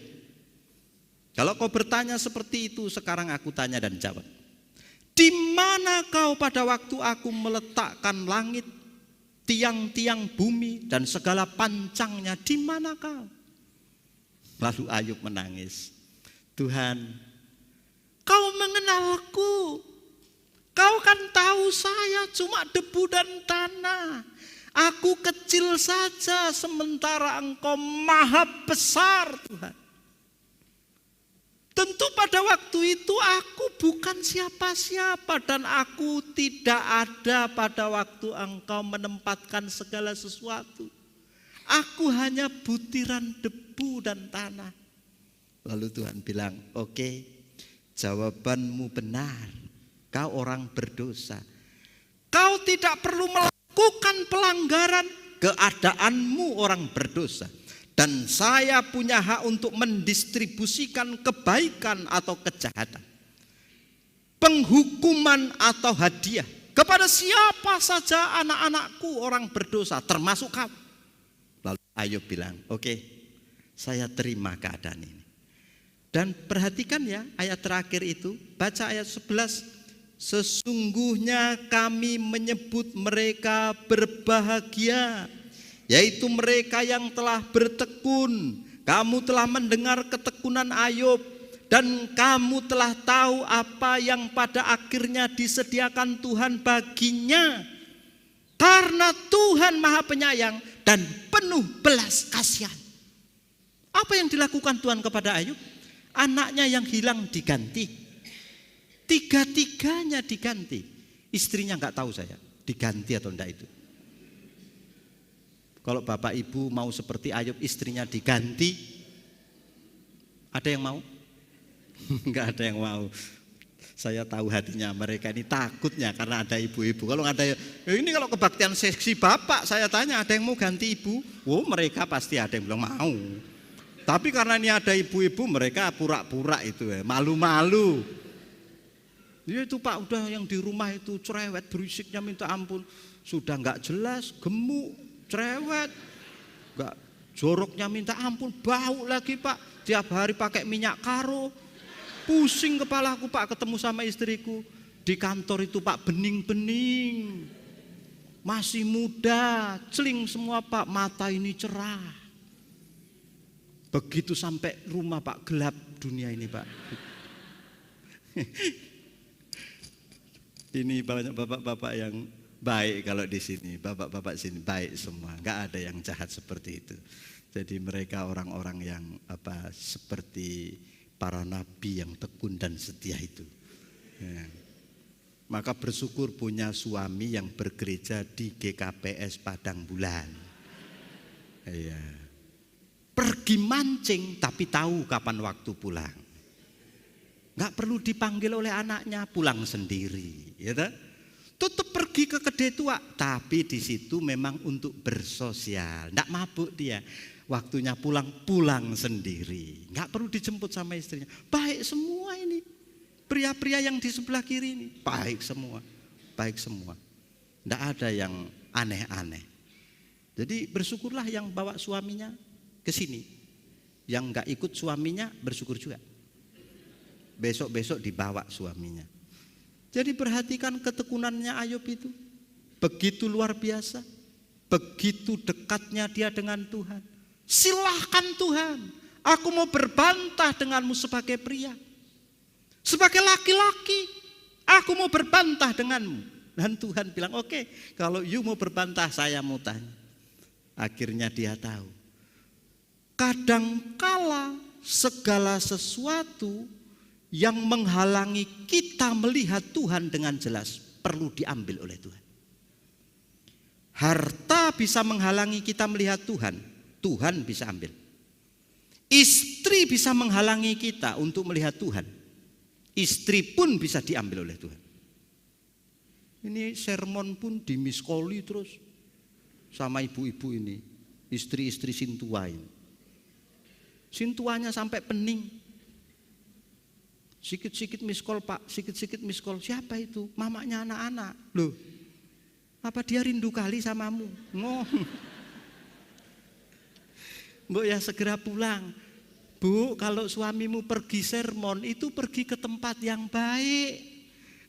kalau kau bertanya seperti itu, sekarang aku tanya dan jawab. Di mana kau pada waktu aku meletakkan langit, tiang-tiang bumi, dan segala pancangnya? Di mana kau?" Lalu Ayub menangis, "Tuhan, kau mengenalku. Kau kan tahu saya cuma debu dan tanah. Aku kecil saja sementara engkau maha besar, Tuhan." Tentu pada waktu itu aku bukan siapa-siapa dan aku tidak ada pada waktu engkau menempatkan segala sesuatu. Aku hanya butiran debu dan tanah. Lalu Tuhan bilang, "Oke, jawabanmu benar. Kau orang berdosa. Kau tidak perlu melakukan pelanggaran, keadaanmu orang berdosa. Dan saya punya hak untuk mendistribusikan kebaikan atau kejahatan, penghukuman atau hadiah kepada siapa saja anak-anakku orang berdosa, termasuk kau." Lalu Ayub bilang, "Oke, saya terima keadaan ini." Dan perhatikan ya ayat terakhir itu, baca ayat sebelas. "Sesungguhnya kami menyebut mereka berbahagia, yaitu mereka yang telah bertekun. Kamu telah mendengar ketekunan Ayub, dan kamu telah tahu apa yang pada akhirnya disediakan Tuhan baginya. Karena Tuhan Maha Penyayang dan penuh belas kasihan." Apa yang dilakukan Tuhan kepada Ayub? Anaknya yang hilang diganti. Tiga-tiganya diganti. Istrinya nggak tahu saya, diganti atau enggak itu. Kalau bapak ibu mau seperti Ayub, istrinya diganti, ada yang mau? Nggak ada yang mau. Saya tahu hatinya mereka ini, takutnya karena ada ibu-ibu. Kalau ada, "Eh, ini kalau kebaktian seksi bapak, saya tanya, ada yang mau ganti ibu?" Oh, mereka pasti ada yang bilang mau. Tapi karena ini ada ibu-ibu, mereka pura-pura itu ya, malu-malu. "Ya itu Pak, udah yang di rumah itu cerewet, berisiknya minta ampun. Sudah nggak jelas, gemuk, cerewet. Nggak, joroknya minta ampun, bau lagi Pak. Tiap hari pakai minyak karo. Pusing kepalaku Pak ketemu sama istriku. Di kantor itu Pak bening-bening. Masih muda, celing semua Pak, mata ini cerah." Begitu sampai rumah Pak, gelap dunia ini Pak. Ini banyak bapak-bapak yang baik kalau di sini, bapak-bapak sini baik semua, nggak ada yang jahat seperti itu. Jadi mereka orang-orang yang apa, seperti para nabi yang tekun dan setia itu. Ya. Maka bersyukur punya suami yang bergereja di G K P S Padang Bulan. Iya. Pergi mancing tapi tahu kapan waktu pulang. Nggak perlu dipanggil oleh anaknya, pulang sendiri, ya toh? Tetap pergi ke kedai tua, tapi di situ memang untuk bersosial. Nggak mabuk dia. Waktunya pulang, pulang sendiri. Nggak perlu dijemput sama istrinya. Baik semua ini. Pria-pria yang di sebelah kiri ini, baik semua. Baik semua. Nggak ada yang aneh-aneh. Jadi bersyukurlah yang bawa suaminya ke sini. Yang nggak ikut suaminya bersyukur juga. Besok-besok dibawa suaminya. Jadi perhatikan ketekunannya Ayub itu. Begitu luar biasa. Begitu dekatnya dia dengan Tuhan. "Silahkan Tuhan, aku mau berbantah denganmu sebagai pria. Sebagai laki-laki, aku mau berbantah denganmu." Dan Tuhan bilang, "Oke, kalau you mau berbantah, saya mau tanya." Akhirnya dia tahu. Kadangkala segala sesuatu yang menghalangi kita melihat Tuhan dengan jelas perlu diambil oleh Tuhan. Harta bisa menghalangi kita melihat Tuhan, Tuhan bisa ambil. Istri bisa menghalangi kita untuk melihat Tuhan, istri pun bisa diambil oleh Tuhan. Ini sermon pun dimiskoli terus sama ibu-ibu ini, istri-istri sintua ini. Sintuanya sampai pening. Sikit-sikit miskol Pak, sikit-sikit miskol. Siapa itu? Mamanya anak-anak. Loh, apa dia rindu kali samamu? Ngomong. Mbok ya segera pulang. Bu, kalau suamimu pergi sermon, itu pergi ke tempat yang baik.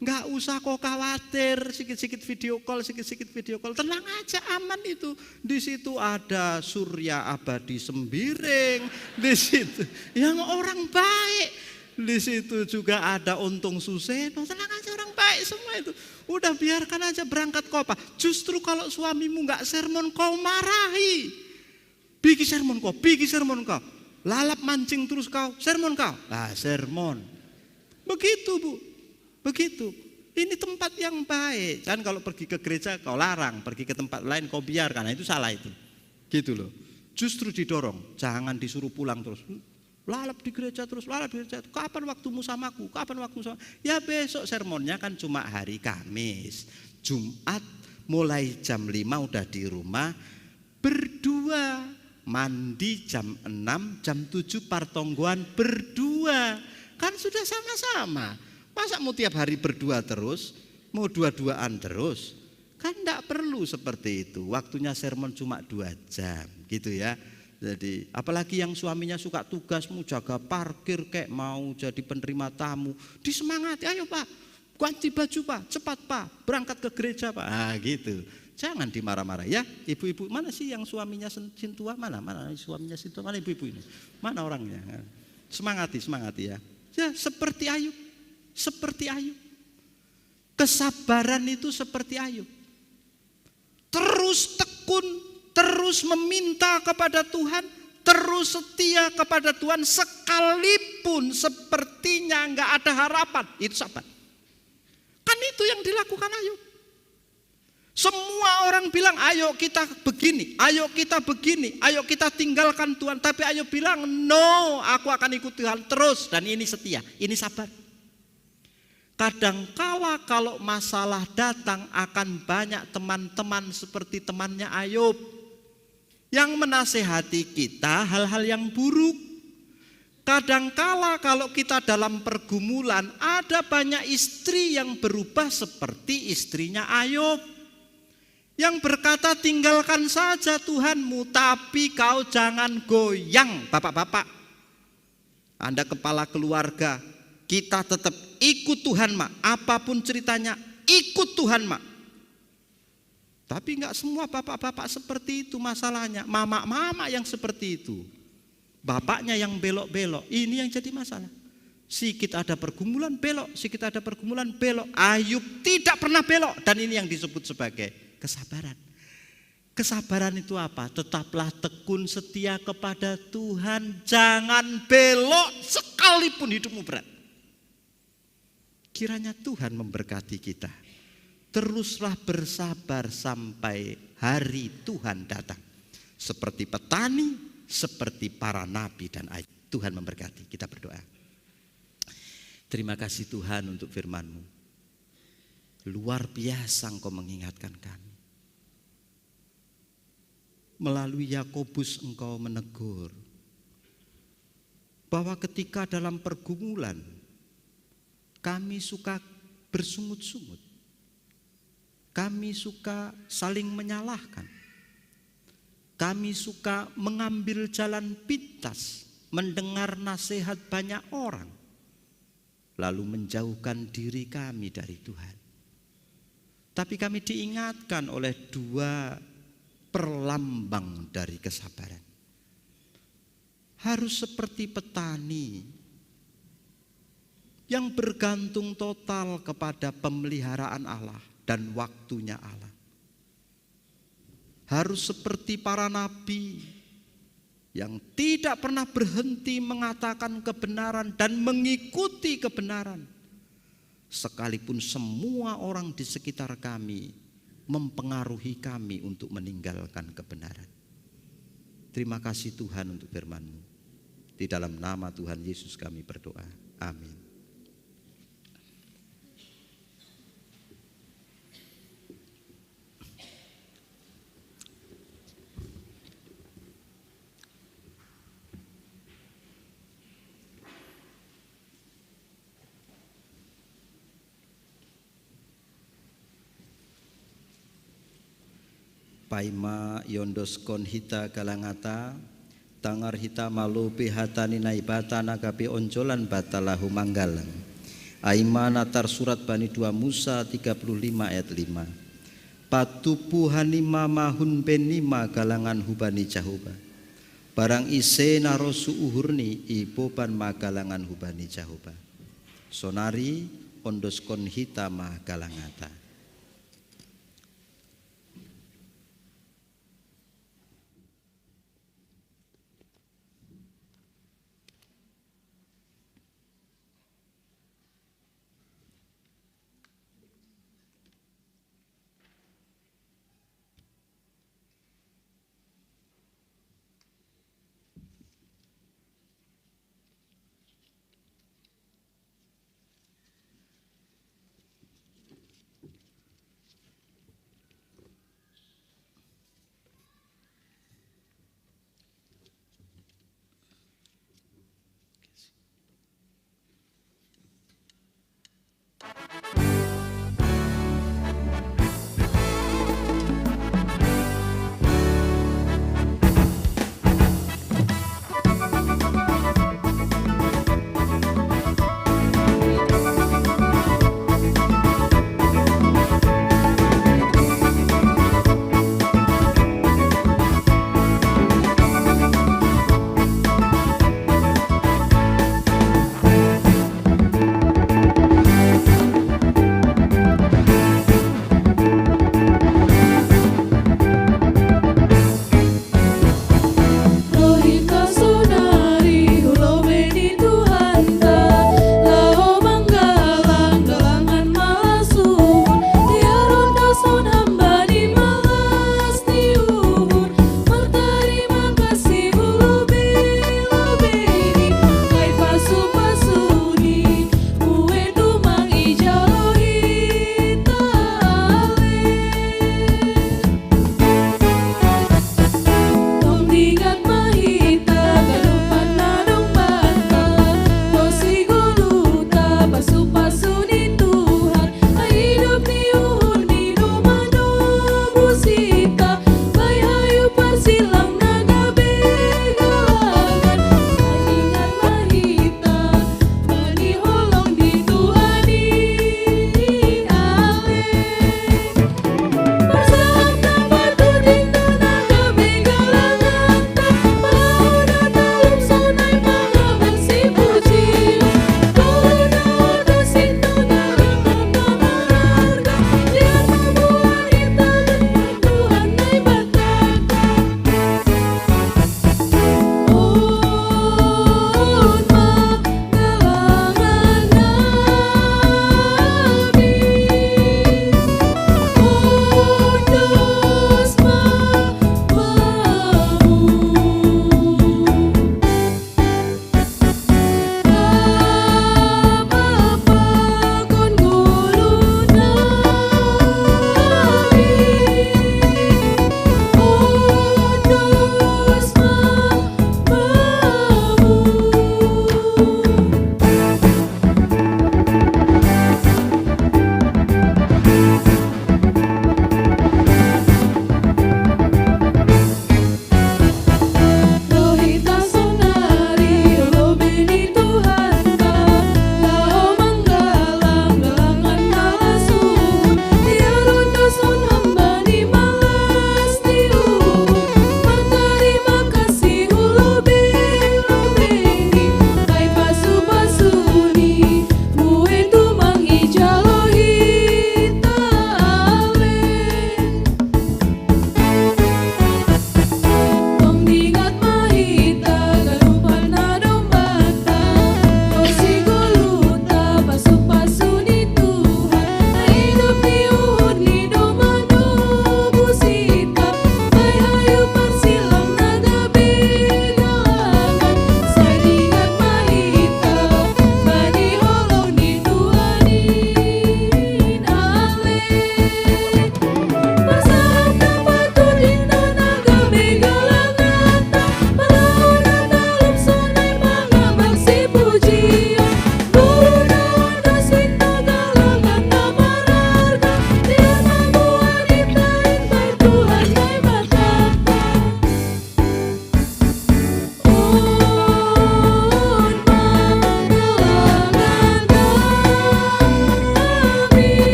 Nggak usah kau khawatir, sikit-sikit video call, sikit-sikit video call. Tenang aja, aman itu. Di situ ada Surya Abadi Sembiring, di situ yang orang baik. Di situ juga ada Untung Suseno. Tenang aja, orang baik semua itu. Udah, biarkan aja berangkat kau apa. Justru kalau suamimu nggak sermon, kau marahi. Biki sermon kau, biki sermon kau. Lalap mancing terus kau, sermon kau. Nah, sermon. Begitu, Bu. Begitu. Ini tempat yang baik. Kan kalau pergi ke gereja kau larang, pergi ke tempat lain kau biarkan. Nah, itu salah itu. Gitu loh. Justru didorong, jangan disuruh pulang terus. Lalap di gereja terus, lalap di gereja. Kapan waktumu samaku? Kapan waktumu sama? Ya besok sermonnya kan cuma hari Kamis. Jumat mulai jam lima udah di rumah berdua. Mandi jam enam, jam tujuh partonggoan berdua. Kan sudah sama-sama. Masa mau tiap hari berdua terus? Mau dua-duaan terus? Kan tidak perlu seperti itu. Waktunya sermon cuma dua jam gitu ya. Jadi apalagi yang suaminya suka tugas, mau jaga parkir, kayak mau jadi penerima tamu, disemangati, "Ayo Pak, ganti baju Pak, cepat Pak, berangkat ke gereja Pak." Ah gitu. Jangan dimarah-marah ya. Ibu-ibu, mana sih yang suaminya sen- sintua? Mana? Mana suaminya sintua? Mana ibu-ibu ini? Mana orangnya? Semangati, semangati ya. Ya seperti Ayub. Seperti Ayub. Kesabaran itu seperti Ayub. Terus tekun, terus meminta kepada Tuhan, terus setia kepada Tuhan, sekalipun sepertinya nggak ada harapan, itu sabar. Kan itu yang dilakukan Ayub. Semua orang bilang, "Ayo kita begini, ayo kita begini, ayo kita tinggalkan Tuhan." Tapi Ayub bilang, "No, aku akan ikut Tuhan terus." Dan ini setia, ini sabar. Kadangkala kalau masalah datang akan banyak teman-teman seperti temannya Ayub yang menasehati kita hal-hal yang buruk. Kadangkala kalau kita dalam pergumulan, ada banyak istri yang berubah seperti istrinya Ayub. Yang berkata, "Tinggalkan saja Tuhanmu, tapi kau jangan goyang." Bapak-bapak, Anda kepala keluarga, kita tetap ikut Tuhan, Mak. Apapun ceritanya, ikut Tuhan, Mak. Tapi nggak semua bapak-bapak seperti itu masalahnya. Mama-mama yang seperti itu. Bapaknya yang belok-belok. Ini yang jadi masalah. Sikit ada pergumulan belok, sikit ada pergumulan belok. Ayub tidak pernah belok. Dan ini yang disebut sebagai kesabaran. Kesabaran itu apa? Tetaplah tekun setia kepada Tuhan. Jangan belok sekalipun hidupmu berat. Kiranya Tuhan memberkati kita. Teruslah bersabar sampai hari Tuhan datang. Seperti petani, seperti para nabi dan ayat. Tuhan memberkati. Kita berdoa. Terima kasih Tuhan untuk firman-Mu. Luar biasa Engkau mengingatkan kami. Melalui Yakobus Engkau menegur bahwa ketika dalam pergumulan, kami suka bersungut-sungut. Kami suka saling menyalahkan. Kami suka mengambil jalan pintas, mendengar nasihat banyak orang, lalu menjauhkan diri kami dari Tuhan. Tapi kami diingatkan oleh dua perlambang dari kesabaran. Harus seperti petani yang bergantung total kepada pemeliharaan Allah dan waktunya Allah. Harus seperti para nabi yang tidak pernah berhenti mengatakan kebenaran dan mengikuti kebenaran, sekalipun semua orang di sekitar kami mempengaruhi kami untuk meninggalkan kebenaran. Terima kasih Tuhan untuk firman-Mu. Di dalam nama Tuhan Yesus kami berdoa. Amin. Paima yondoskon hita galangata, tangar hita malupi hatani naibata nakapi onjolan batalahu manggalang. Aima natar surat bani dua Musa tiga puluh lima ayat lima. Patupu hanima mahun benima galangan hubani Jahoba. Barang ise narosu uhurni iboban magalangan hubani Jahoba. Sonari ondoskon hita magalangata.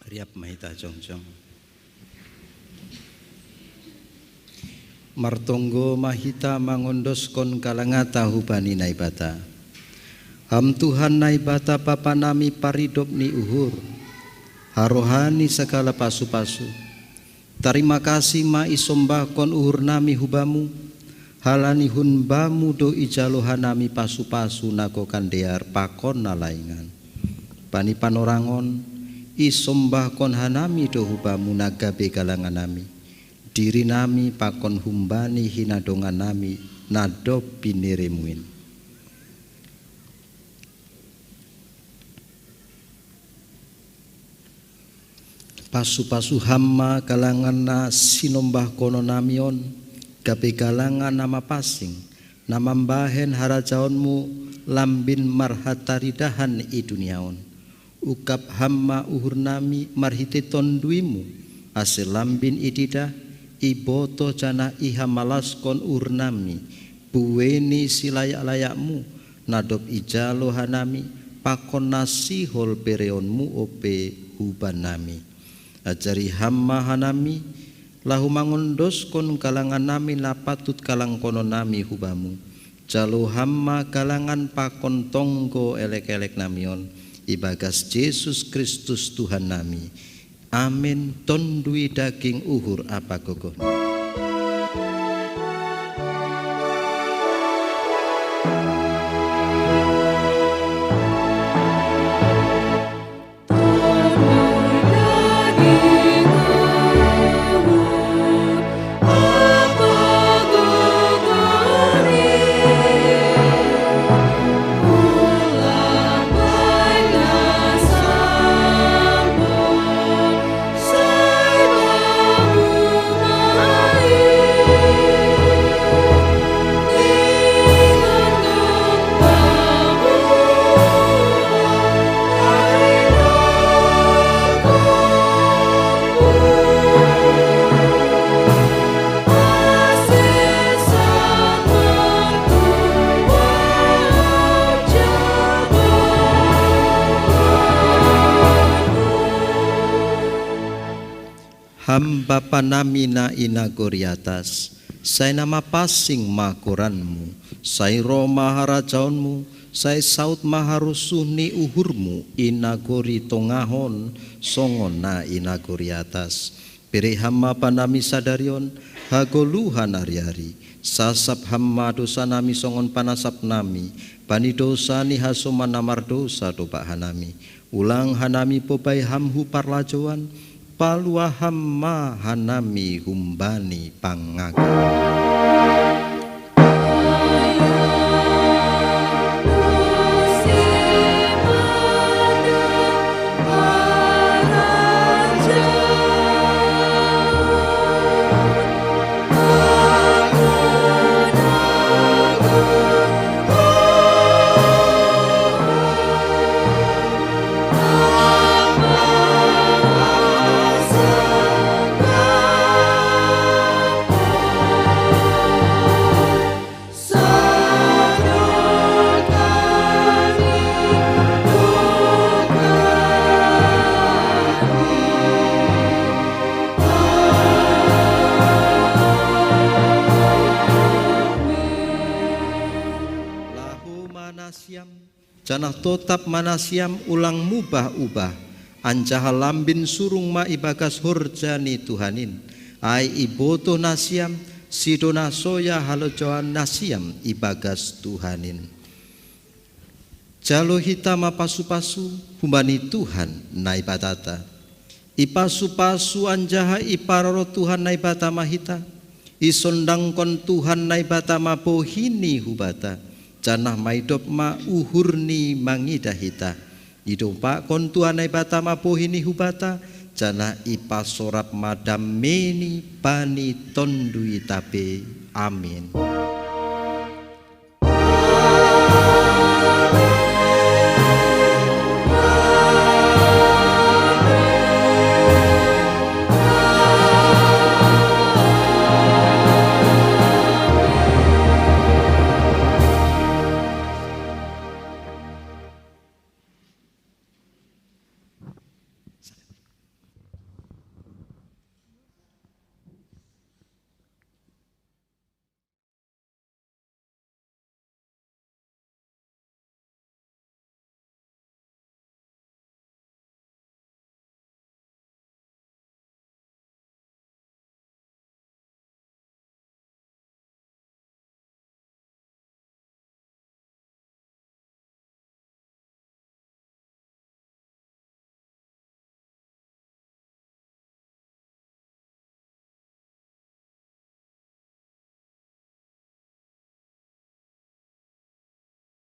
Riap ma hita jongjong. Martonggo ma hita mangondoskon kalanganta hubani Naibata. Ham Tuhan Naibata Bapa nami paridop ni uhur, harohani sagala pasu-pasu. Tarima kasih ma isombahkon uhur nami hubamu, halani hun bamu do ijalo hanami pasu-pasu na gokan dear pakon na laingan. Bani panorangon, isombahkon hanami do hubamu na gabe galangan nami, diri nami pakon humbani hinadongan nami na dob bineremuin. Pasu-pasu ham ma galangan na sinombahkonon nami on, gabe galangan na mapasing, na mambahen harajaonmu lambin marhataridahan i dunia on. Ungkap ham ma uhur nami marhite tonduimu, ase lambin ididah, ibotoh janah ihamalaskon uhur nami, buei ni silayak-layakmu, na dob ijalo hanami, pakon na sihol bereonmu ope huban nami. Ajari ham ma hanami, laho mangondoskon galangan nami na patut galangkonon nami hubamu. Jalo ham ma galangan pakon tonggo elek-elek nami on, ibagas Jesus Kristus Tuhan nami. Amin. Tondui daging, uhur ampa gogohni. Ham Bapa nami na i nagori atas, sai na mapasing ma goranmu, sai roh ma harajaonmu, sai saud ma harosuh ni uhurmu i nagori tongah on songon na i nagori atas. Bere ham ma bannami sadari on hagoluhan ari-ari, sasap ham ma dousa nami songon panasap nami bani dousa ni hasoman na mardousa dompak hanami. Ulang hanami pobai ham hu parlajouan, palua ham ma hanami humbani pangago. Laho ma nasiam, janah totap ma nasiam, ulang mubah-ubah, anjaha lambin surung ma ibagas horja ni Tuhan in. Ai ibotoh nasiam, sidona soya halojouan nasiam ibagas Tuhan in. Jalo hita ma pasu-pasu humbani Tuhan Naibatata. Ipasu-pasu anjaha iparoro Tuhan Naibata ma hita, isondangkon Tuhan Naibata ma bohi-Ni hubata, janah maidop ma uhur-Ni mangidah hita. Idompakkon Tuhan Naibata ma bohi-Ni hubata, janah ipasorap ma dame-Ni bani tonduita pe. Amin.